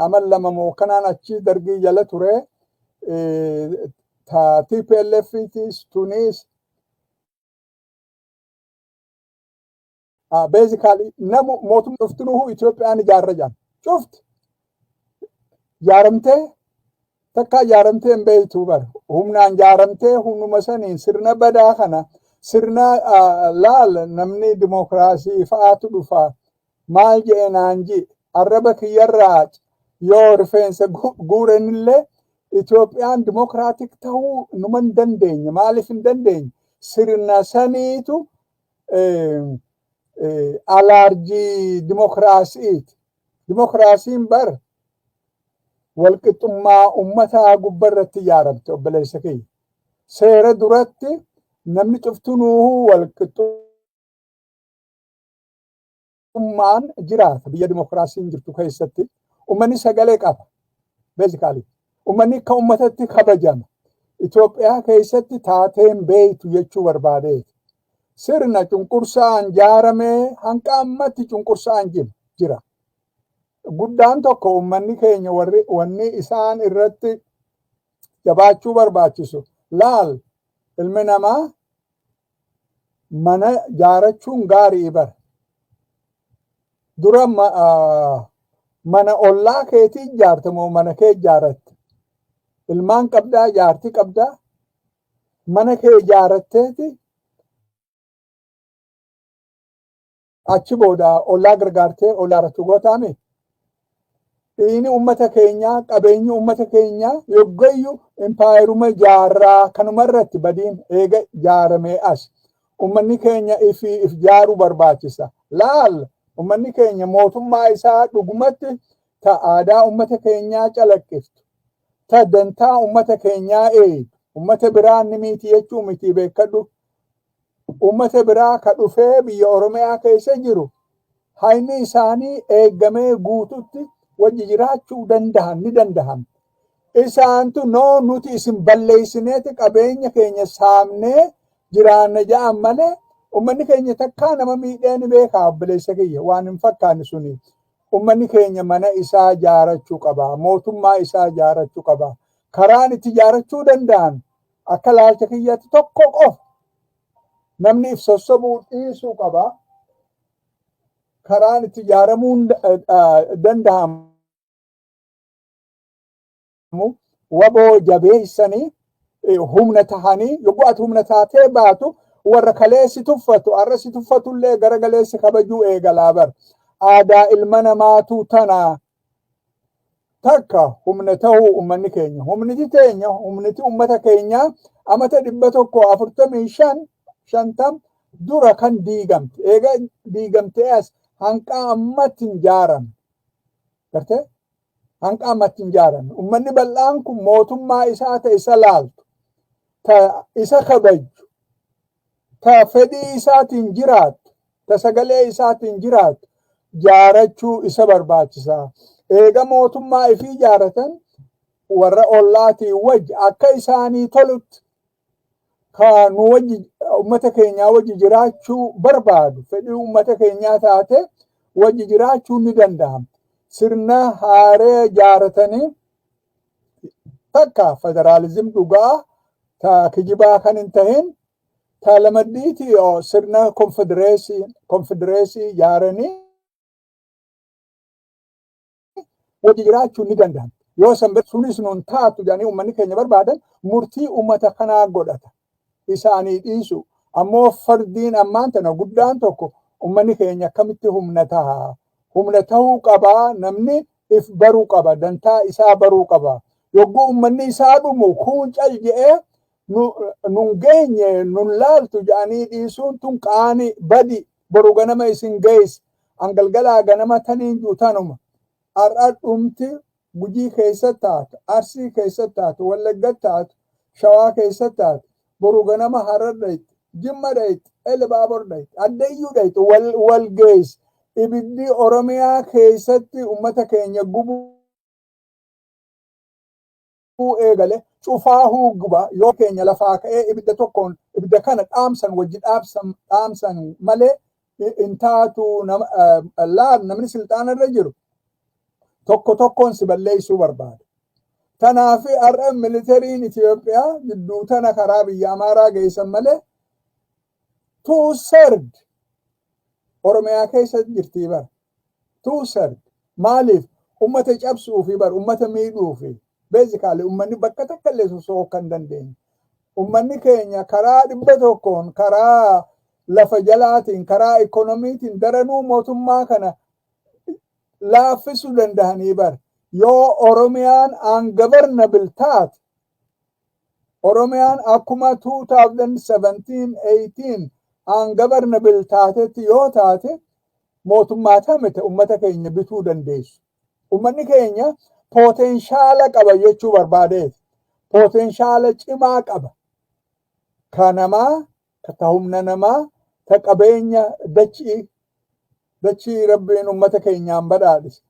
amal 2 mookkanaan achi Dargii jala ture, ta TPLFtis tunis basically namu mootummaa dhuftunuuhu Itoophiyaan ijaarra jaan cufti ijaaramtee takka ijaaramtee hin beektu bara. Humnaan ijaaramtee, humnuma saniin sirna badaa kana, sirna laal namni dimokiraasii fa'aatu dhufa maal jedhe naan ji arraba kiyyarraa yoo rifeensa guuranillee Itoophiyaan democratic ta'uu numa hin dandeenye. Maaliif hin dandeenye? Sirna saniitu alaarjii dimokiraasiiti. Dimokiraasiin bar Walqixxummaa ummataa gubbarratti ijaaramte, obboleessa kiyya. Seera duratti namni cuftunuu walqixxummaan jiraata biyya dimokiraasiin jirtu keessatti. Ummanni sagalee qaba. Basically. Ummanni akka ummatatti kabajama. Itoophiyaa keessatti taateen beeytu jechuu barbaadeeti. Sirna cunqursaan jaaramee hanqa ammatti cunqursaan jira. Guddaan tokko ummanni keenya warri wanni isaan irratti jabaachuu barbaachisu, laal, ilmi namaa mana jaarachuun gaarii bara. Dura mana ollaa keetii ijaarta moo mana kee ijaaratte? Ilmaan qabdaa, jaartii qabdaa, mana kee ijaaratteeti achi booda ollaa gargaartee ollaa irratti gootaame. Dhiini ummata keenyaa, qabeenyi ummata keenyaa yoggayyuu impaayeruma jaarraa kanuma irratti badiin eega jaaramee as. Ummanni keenya ifii if jaaruu barbaachisa. Laal, ummanni keenya mootummaa isaa dhugumatti ta aadaa ummata keenyaa calaqqiftu, ta dantaa ummata keenyaa eegdu, ummata biraa ni miti jechuu miti, beekadhu. Ummata biraa ka dhufee biyya Oromiyaa keessa jiru hayni isaanii eeggamee guututti wajji jiraachuu dandahan ni dandahan. Isaantu noo nuti isin balleessineeti qabeenya keenya saamnee jiraanna ja'an malee ummanni keenya takkaa nama miidhee ni beekaa, obboleessa kiyya? Waan hin fakkaanne suni. Ummanni keenya mana isaa jaarachuu qaba. Mootummaa isaa jaarachuu qaba. Karaan itti jaarachuu danda'an akka laalcha kiyyaatti tokko qofa. Namni if sossobuu dhiisuu qaba. Karaan itti ijaaramuu danda'amu waboo jabeessanii humna tahanii, yogguu ati humna taatee baatu warra kaleessi tuffatu har'a si tuffatullee garagaleessi kabajuu eegalaa bar. Aadaa ilma namaatu tana. Takka humna tahuu ummanni keenya, humniti teenya, humniti ummata keenyaa amata 145 50 dura kan diigamte, eega diigamtee as hanqa ammatti hin jaaramne. Gartee, hanqa ammatti hin jaaramne. Ummanni bal'aan kun mootummaa isaa ta isa laaltu, ta isa kabajju, ta fedhii isaatiin jiraattu, ta sagalee isaatiin jiraattu jaarachuu isa barbaachisa. Eega mootummaa ifii jaaratan warra ollaatiin wajji akka isaanii tolutti ka nu wajji ummata keenyaa wajji jiraachuu barbaadu, fedhii ummata keenyaa taate wajji jiraachuu ni danda'ama. Sirna haaree jaaratanii takka federaalizim dhugaa ta kijibaa kan hin tahin, ta lamaddiiti sirna konfedereesii jaaranii wajji jiraachuu ni danda'ama. Yoo san sunis nun taatu jedhanii uummanni keenya barbaadan murtii uummata kanaa godhata. Isaanii dhiisu. Ammoo fardiin ammaan tana guddaan tokko uummanni keenya akkamitti humna taha? Humna tahuu qabaa, namni if baruu qaba, dantaa isaa baruu qaba. Yogguu uummanni isaa dhumu kun cal je'ee nun geenye nun laaltu jedhanii dhiisuun tun qaani badi boru ganama isin geesse. Angalgalaa ganama taniin juutanuma. Har'a dhumti Gujii keessa taatu, Arsii keessa taatu, Wallagga taatu, Shawaa keessa taatu, boru ganama Harar dhayxi, Jimma dhayxi, Elbaabor dhayxi, Addayyuu dhayxi, wal geesse. Ibiddi Oromiyaa keessatti ummata keenya gubuu eegale cufaahuu guba. Yoo keenya lafaa ka'ee ibidda tokkoon ibidda kana dhaamsan wajji dhaamsan malee hin taatu. Laal, namni silxaana irra jiru tokko tokkoon si balleessuu barbaada. Kanaaf har'a militariin Itoophiyaa jidduu tana karaa biyya Amaaraa geessan malee 2/3 Oromiyaa keessa jirtii bara. 2/3 maaliif? Ummata cabsuu fi bara ummata miidhuu fi basically ummanni bakka takka illee soso'uu kan dandeenye. Ummanni keenya karaa 100n, karaa lafa jalaatiin, karaa ikoonomiitiin daranuu mootummaa kana laaffisuu danda'anii bara. Yoo Oromiyaan ungovernable taate, Oromiyaan akkuma 2017-18 ungovernable taatetti yoo taate, mootummaa tamite ummata keenya bituu dandeessu. Ummanni keenya Potential qaba jechuu barbaadeeti. Potential cimaa qaba. Ka namaa, ka humna namaa, ta qabeenya dachii, dachii Rabbiin ummata keenyaan badhaadhise.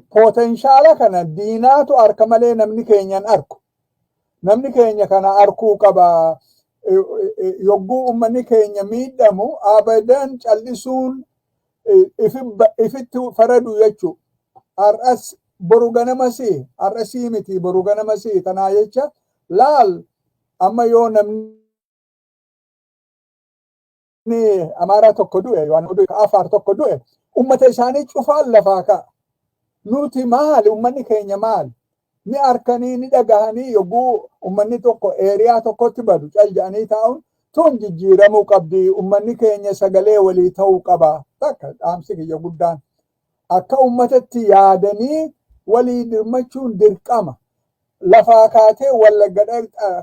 Potential kana diinaatu harka malee namni keenyan arku. Namni keenya kana arkuu qaba. Yogguu ummanni keenya miidhamu abadan cal'isuun ifitti faradu jechuu. Har'as boru ganamasi, har'asii miti, boru ganamasi. Tanaa jecha laal, amma yoo namni Amaaraa tokko du'e yookaan Afaar tokko du'e, ummata isaanii cufaan lafaa ka'a. Nuti maali? Ummanni keenya maali? Ni arkanii, ni dhagahanii, yogguu ummanni tokko area tokkotti badu cal jedhanii taa'uun tun jijjiiramuu qabdi. Ummanni keenya sagalee walii ta'uu qaba. Takka dhaamsi kiyya guddaan. Akka ummatatti yaadanii walii dirmachuun dirqama. Lafaa kaatee Wallagga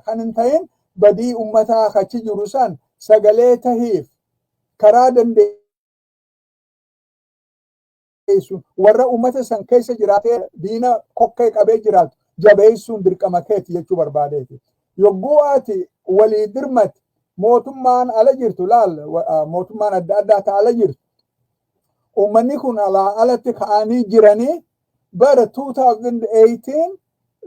kan hin ta'in badii ummataa achi jiru san sagalee tahiif karaa dandeessu, warra ummata san keessa jiraatee diina kokkee qabee jiraatu jabeessuun dirqama keeti jechuu barbaadeeti. Yogguu ati walii dirmatti, mootummaan ala jirtu laal, mootummaan adda addaa ta ala jirtu. Uummanni kun alaa alatti ka'anii jiranii bara 2018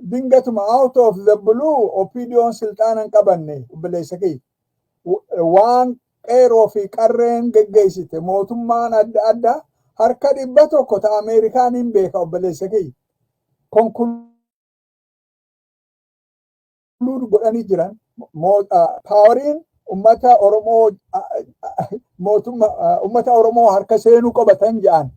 dingatuma out of the blue OPDOn silxaana hin qabanne, obboleessa kiyya. Waan qeeroo fi qarreen geggeessite mootummaan adda addaa harka 100 ta Ameerikaan hin beeka, obboleessa kiyya. Conclude godhanii jiran poweriin ummata Oromoo mootummaa ummata Oromoo harka seenuu qabatan jedhan.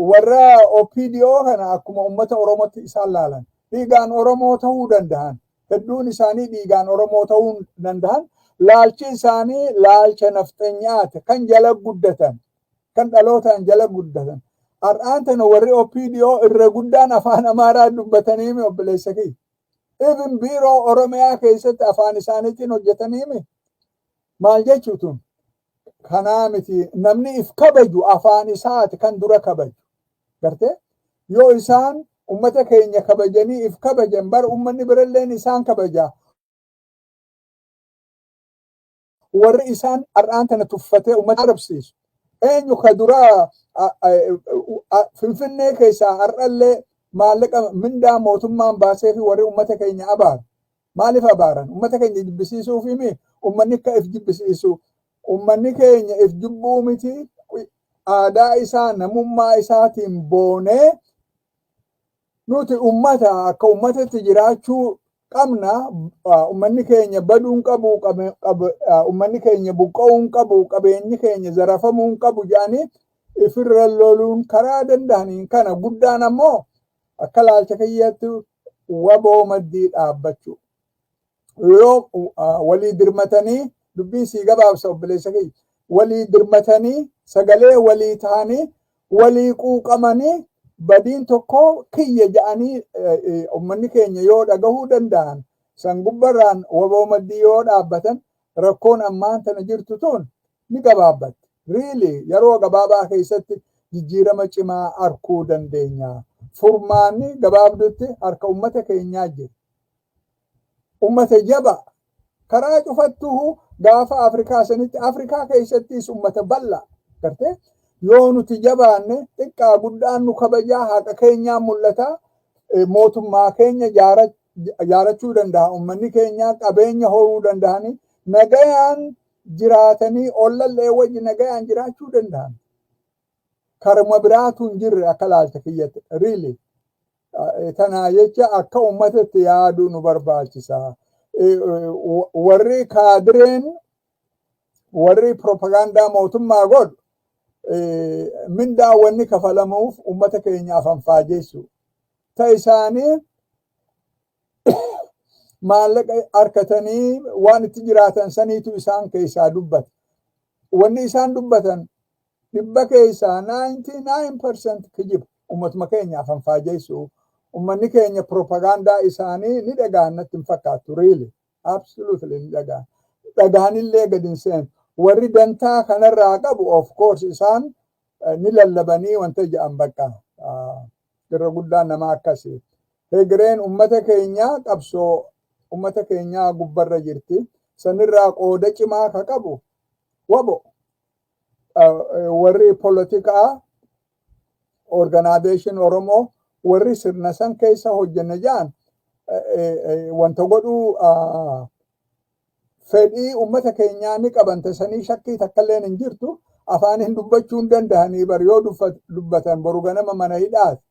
Warra OPDO kana akkuma ummata Oromootti isaan laalan. Dhiigaan Oromoo ta'uu danda'an. Hedduun isaanii dhiigaan Oromoo ta'uu danda'an. Laalchi isaanii laalcha nafxanyaati kan jala guddatan. Kan dhalootaan jala guddatan. Har'aan tana warri OPDO irra guddaan afaan Amaaraa dubbatanii mi, obboleessa kiyya? Even biiroo Oromiyaa keessatti afaan isaaniitiin hojjetanii mi? Maal jechuutu? Kanaa miti, namni if kabaju afaan isaati kan dura kabaju. Gartee? Yoo isaan ummata keenya kabajanii if kabajan, bar ummanni biralleen isaan kabaja. Warri isaan har'aan tana tuffatee ummata arrabsiisu. Eenyu ka duraa Finfinnee keessaa har'allee maallaqa mindaa mootummaan baasee fi warri ummata keenya abaaru? Maaliif abaaran? Ummata keenya jibbisiisuuf himi? Ummanni akka if jibbisiisu, ummanni keenya if jibbuu miti, aadaa isaa, namummaa isaatiin boonee nuti ummata akka ummatatti jiraachuu qabna. Ummanni keenya baduu hin qabu, ummanni keenya buqqa'uu hin qabu, qabeenyi keenya zarafamuu hin qabu jedhanii ifirra loluun karaa danda'aniin kana guddaan ammoo akka laalcha kiyyatti WBO maddii dhaabbachuu. Yoo walii dirmatanii, dubbii sii gabaabsa, obboleessa kiyya, walii dirmatanii, sagalee walii ta'anii, walii quuqamanii, badiin tokko kiyya jedhanii ummanni keenya yoo dhagahuu danda'an, san gubbarraan WBO maddii yoo dhaabbatan, rakkoon ammaan tana jirtu tun ni gabaabbatti. Really, yeroo gabaabaa keessatti jijjiirama cimaa arguu dandeenya. Furmaanni gabaabdutti harka ummata keenyaa jira. Ummata jaba karaa cufattuu gaafa Afrikaa sanitti, Afrikaa keessattis ummata bal'aa gartee. Yoo nuti jabaanne, xiqqaa guddaan nu kabajaa, haqa keenyaa mul'ata, mootummaa keenya jaarachuu danda'a, ummanni keenya qabeenya horuu danda'anii, nagayaan jiraatanii, ollallee wajji nagayaan jiraachuu danda'an. Karuma biraatu hin jirre akka laalcha kiyyatti, really. Tanaa jecha akka ummatatti yaaduu nu barbaachisa. Warri kaadireen, warri propagaandaa mootummaa godhu, mindaa wanni kafalamuuf ummata keenya afanfaajessu. Ta isaanii maallaqa harkatanii waan itti jiraatan saniitu isaan keessaa dubbata. Wanni isaan dubbatan 99% kijiba. Ummatuma keenya afanfaajessu. Ummanni keenya propagaandaa isaanii ni dhaga'an natti hin fakkaattu, really. Absolutely ni dhaga'an. Dhagahanillee gadi hin seenu. Warri dantaa kanarraa qabu, of course, isaan ni lallabanii wanta jedhan bakka. Irra guddaan nama akkasii. Hegereen ummata keenyaa qabsoo ummata keenyaa gubbarra jirti. Sanirraa qooda cimaa ka qabu WABO. Warri polotikaa organization Oromoo, warri sirna san keessa hojjanna ja'an, wanta godhuu fedhii ummata keenyaa ni qaban, tasanii shakkii takkalleen hin jirtu. Afaaniin dubbachuu hin danda'anii bar. Yoo dubbatan boru ganama mana hidhaati.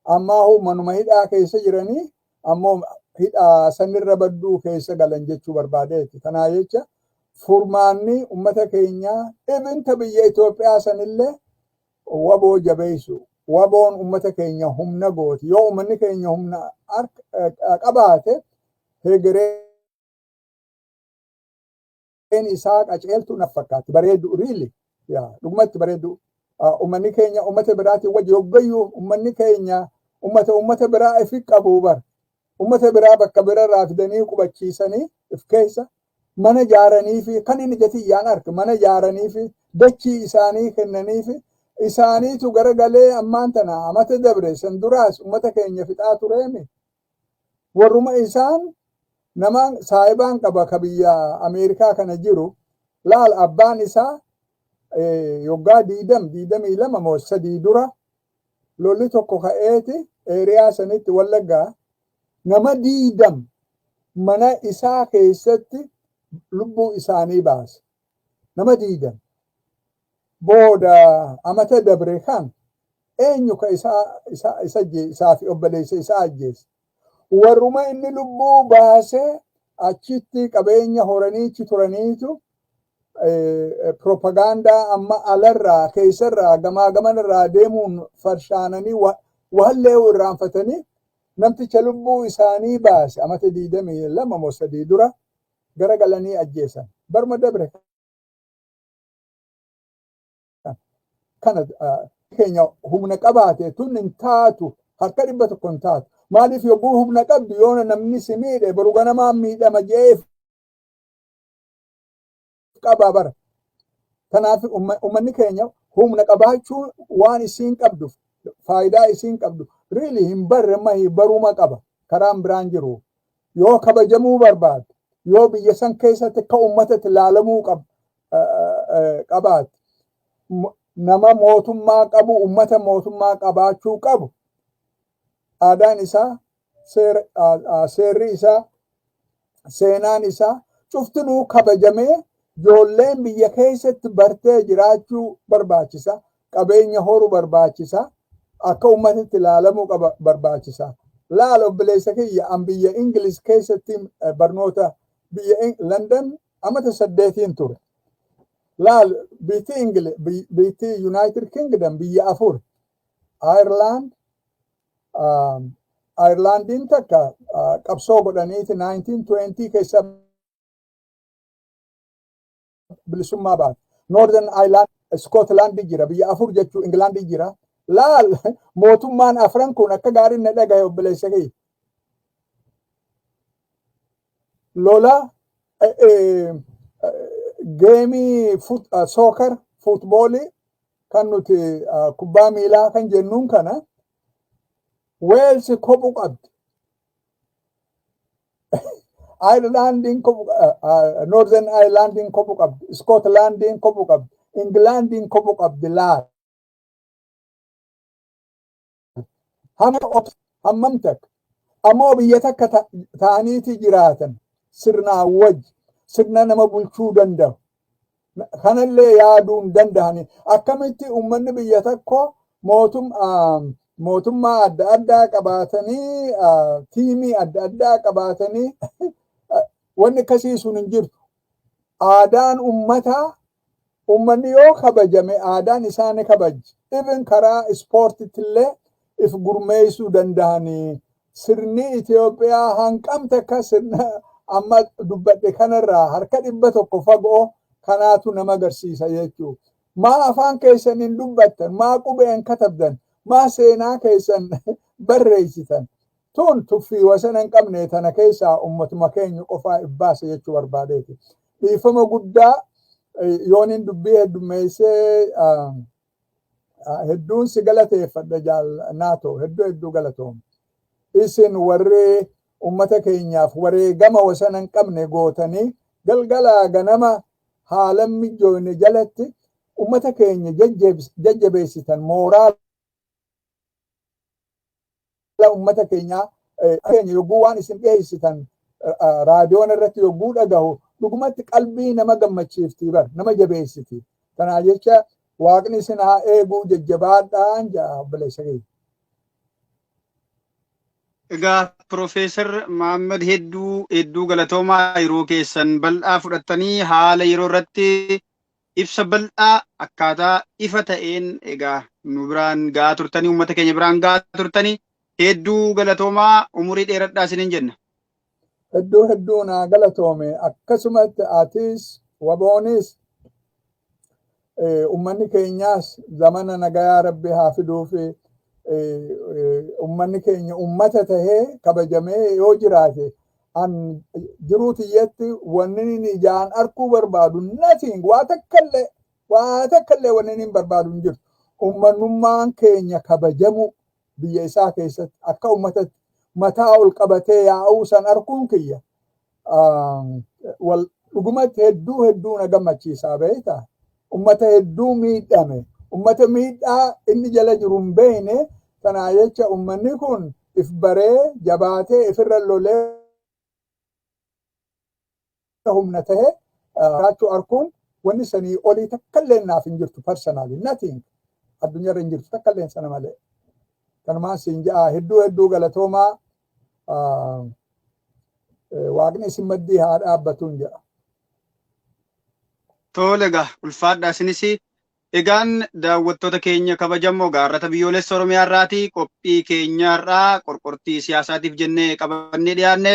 Ammaa manuma hidhaa keessa jiranii ammoo hidhaa sanirra badduu keessa galan jechuu barbaadeeti. Kanaa jecha furmaanni ummata keenyaa, ibinta biyya Itoophiyaa sanillee, WABOO jabeessu. WABOon ummata keenya humna gooti. Yoo ummanni keenya humna qabaate, hegereen isaa qaceeltu na fakkaatti. Bareedu, really. Yaa, dhugumatti bareedu. Ummanni keenya ummata biraatiin wajji hoggayyuu, ummanni keenya ummata biraa ifi qabu bar. Ummata biraa bakka birarraa fidanii qubachiisanii if keessa mana jaaranii fi kan inni jatiyyaan arge mana jaaranii fi dachii isaanii kennanii fi isaaniitu garagalee ammaan tana amata dabre san duraas ummata keenya fixaa tureemi. Warruma isaan nama saayibaan qaba ka biyya Ameerikaa kana jiru, laal, abbaan isaa yoggaa 20, 22 moo 3 dura lolli tokko ka'eeti area sanitti, Wallaggaa, nama 20 mana isaa keessatti lubbuu isaanii baase. Nama 20. Booda amata dabre kan eenyu ka isa isaa fi obboleessa isaa ajjeese? Warruma inni lubbuu baasee achitti qabeenya horaniichi turaniitu propagaandaa amma alarraa keessarraa gamaa gamanarraa deemuun farshaananii wahallee irraanfatanii namticha lubbuu isaanii baase amata 22 moo 3 dura garagalanii ajjeesan. Barma dabre kana keenya humna qabaate tun hin taatu, harka 100 hin taatu. Maaliif? Yogguu humna qabdu yoona namni si miidhe boru ganamaan miidhama je'ee qabaa bara. Kanaaf uummanni keenya humna qabaachuu waan isiin qabdu, faayidaa isiin qabdu really hin barre mahi baruma qaba. Karaan biraan jiru. Yoo kabajamuu barbaade, yoo biyya san keessatti akka uummatatti ilaalamuu qabaate, nama mootummaa qabu, uummata mootummaa qabaachuu qabu, aadaan isaa, seerri isaa, seenaan isaa cuftinuu kabajamee ijoolleen biyya keessatti bartee jiraachuu barbaachisa. Qabeenya horuu barbaachisa. Akka uummatatti ilaalamuu qaba barbaachisa. Laala obboleessa kiyya, an biyya Ingiliz keessatti barnoota biyya London amata 8n ture. Laal, biitti Ingili biitti United Kingdom biyya afur. Ireland, Irelandiin takka qabsoo godhaniiti 1920 keessa bilisummaa baate. Northern Ireland, Scotland jira, biyya afur jechuu, England jira. Laal, mootummaan afran kun akka gaariin na dhagaye, obboleessa kiyya. Lola game soccer, footballii kan nuti kubbaa miilaa kan jennuun kana, Wales kophuu qabdi. Irelandiin kophuu, Northern Irelandiin kophuu qabdi. Scotlandiin kophuu qabdi. Englandiin kophuu qabdi laal. Hammam takka. Ammoo biyya takka ta'aniiti jiraatan sirnaan wajji, sirna nama bulchuu danda'u. Kanallee yaaduu hin danda'ani. Akkamitti uummanni biyya tokko mootummaa adda addaa qabaatanii, teamii adda addaa qabaatanii? Wanni akkasii sun hin jirtu. Aadaan uummataa, uummanni yoo kabajame aadaan isaa ni kabajji. Even karaa ispoortiitillee if gurmeessuu danda'anii. Sirni Itoophiyaa hanqamte akka sirna amma dubbadhe kanarraa harka 100 fagoo kanaatu nama agarsiisa jechuudha. Maa afaan keessan hin dubbattan? Maa qubeen katabdan? Maa seenaa keessan barreessitan? Tun tuffii wasana hin qabne tana keessaa ummatuma keenya qofaa ibbaasa jechuu barbaadeeti. Dhiifama guddaa, yooniin dubbii heddummeessee. Hedduun si galateeffadha, jaal Naatoo, hedduu hedduu galatoom. Isin warri ummata keenyaaf wareegama wasana hin qabne gootanii galgalaa ganama haala mijoone jalatti ummata keenya jajjabeessitan, mooraala ummata keenyaa keenya yogguu waan isin dhiyeessitan raadiyoon irratti yogguu dhagahu, dhugumatti qalbii nama gammachiifti bar, nama jabeessiti. Kanaa jecha Waaqni isin haa eeguu, jajjabaadhaan ja'a, obboleessa keenya. Egaa Piroofeesar Mahammad, hedduu hedduu galatoomaa. Yeroo keessan bal'aa fudhattanii haala yeroo irratti ibsa bal'aa akkaataa ifa ta'een egaa nu biraan ga'aa turtanii, uummata keenya biraan ga'aa turtanii, hedduu galatoomaa, umurii dheeradhaa isiniin jenna. Hedduu hedduu naa galatoome. Akkasumatti atis, waboonis, ummanni keenyaas zamana nagayaa Rabbi haa fiduufi. Ummanni keenya ummata tahee kabajamee yoo jiraate, an jiruu tiyyatti wanni inni ijaan arkuu barbaadu nothing, waa takkallee, waa takkallee wanni inni barbaadu hin jirtu. Ummannummaan keenya kabajamu, biyya isaa keessatti akka ummatatti mataa ol qabatee yaa'uu san arkuun kiyya wal dhugumatti hedduu hedduu na gammachiisaa, beektaa. Ummata hedduu miidhame, ummata miidhaa inni jala jiru hin beekne. Tanaa jecha ummanni kun if baree jabaatee ifirra lolee humna tahe jiraachuu arkuun wanni sanii olii takkallee naaf hin jirtu. Personally, nothing addunyaarra hin jirtu takkallee sana malee. Kanumaan siin ja'a, hedduu hedduu galatoomaa, Waaqni isin maddii haa dhaabbatuun jedha. Tole egaa, ulfaadhaa isinis. Egaan daawwattoota keenya kabajamoo, gaarrata biyyoolessa Oromiyaa irraati qophii keenyarraa qorqortii siyaasaatiif jennee qabannee dhiyaanne,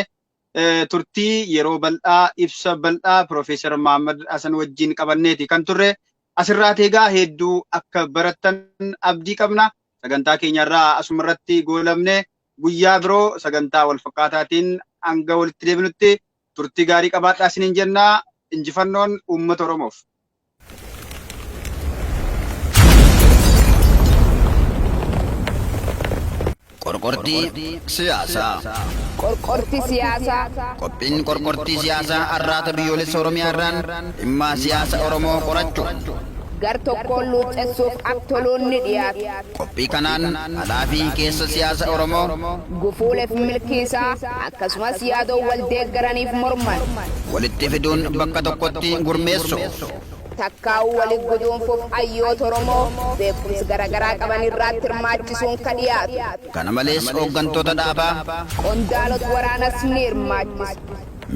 turtii yeroo bal'aa, ibsa bal'aa Piroofeesar Mahammad Hasan wajjin qabanneeti kan turre. Asirraati egaa hedduu akka barattan abdii qabna. Sagantaa keenyarraa asumarratti goolabne. Guyyaa biroo sagantaa wal fakkaataatiin hanga walitti deebinutti turtii gaarii qabaadhaa isiniin jennaa. Injifannoon uummata Oromoof. Qorqortii siyaasaa. Qorqortii siyaasaa. Qophiin qorqortii siyaasaa Arraata Biyyoolessa Oromiyaa irraan dhimma siyaasa Oromoo qorachuu gar tokkoon luuccessuuf aktoloon ni dhiyaatu. Qophii kanaan alaa fi keessa siyaasa Oromoo, gufuuleef milkiisaa, akkasumas yaadoo wal deeggaraniif morman walitti fiduun bakka tokkotti gurmeessu. Takkaa'uu walit guduunfuuf hayyoota Oromoo beekumsi garaagaraa qaban irraatti hirmaachisuun ka dhiyaatu. Kana malees hooggantoota dhaabaa, qondaalota waraanas ni hirmaachisu.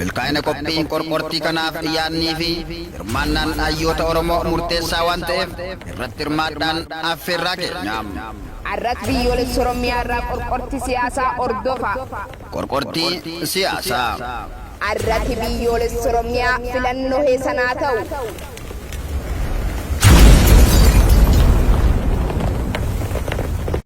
Milkaa'ina qophii qorqortii kanaaf yaadnii fi hirmaannaan hayyoota Oromoo murteessaa waan ta'eef irratti hirmaadhaan affeerraa keenya. Arrat biyyoolessa Oromiyaa irraa qorqortii siyaasaa hordofa. Qorqortii siyaasaa. Arrati biyyoolessa Oromiyaa filannoo heesanaa ta'u.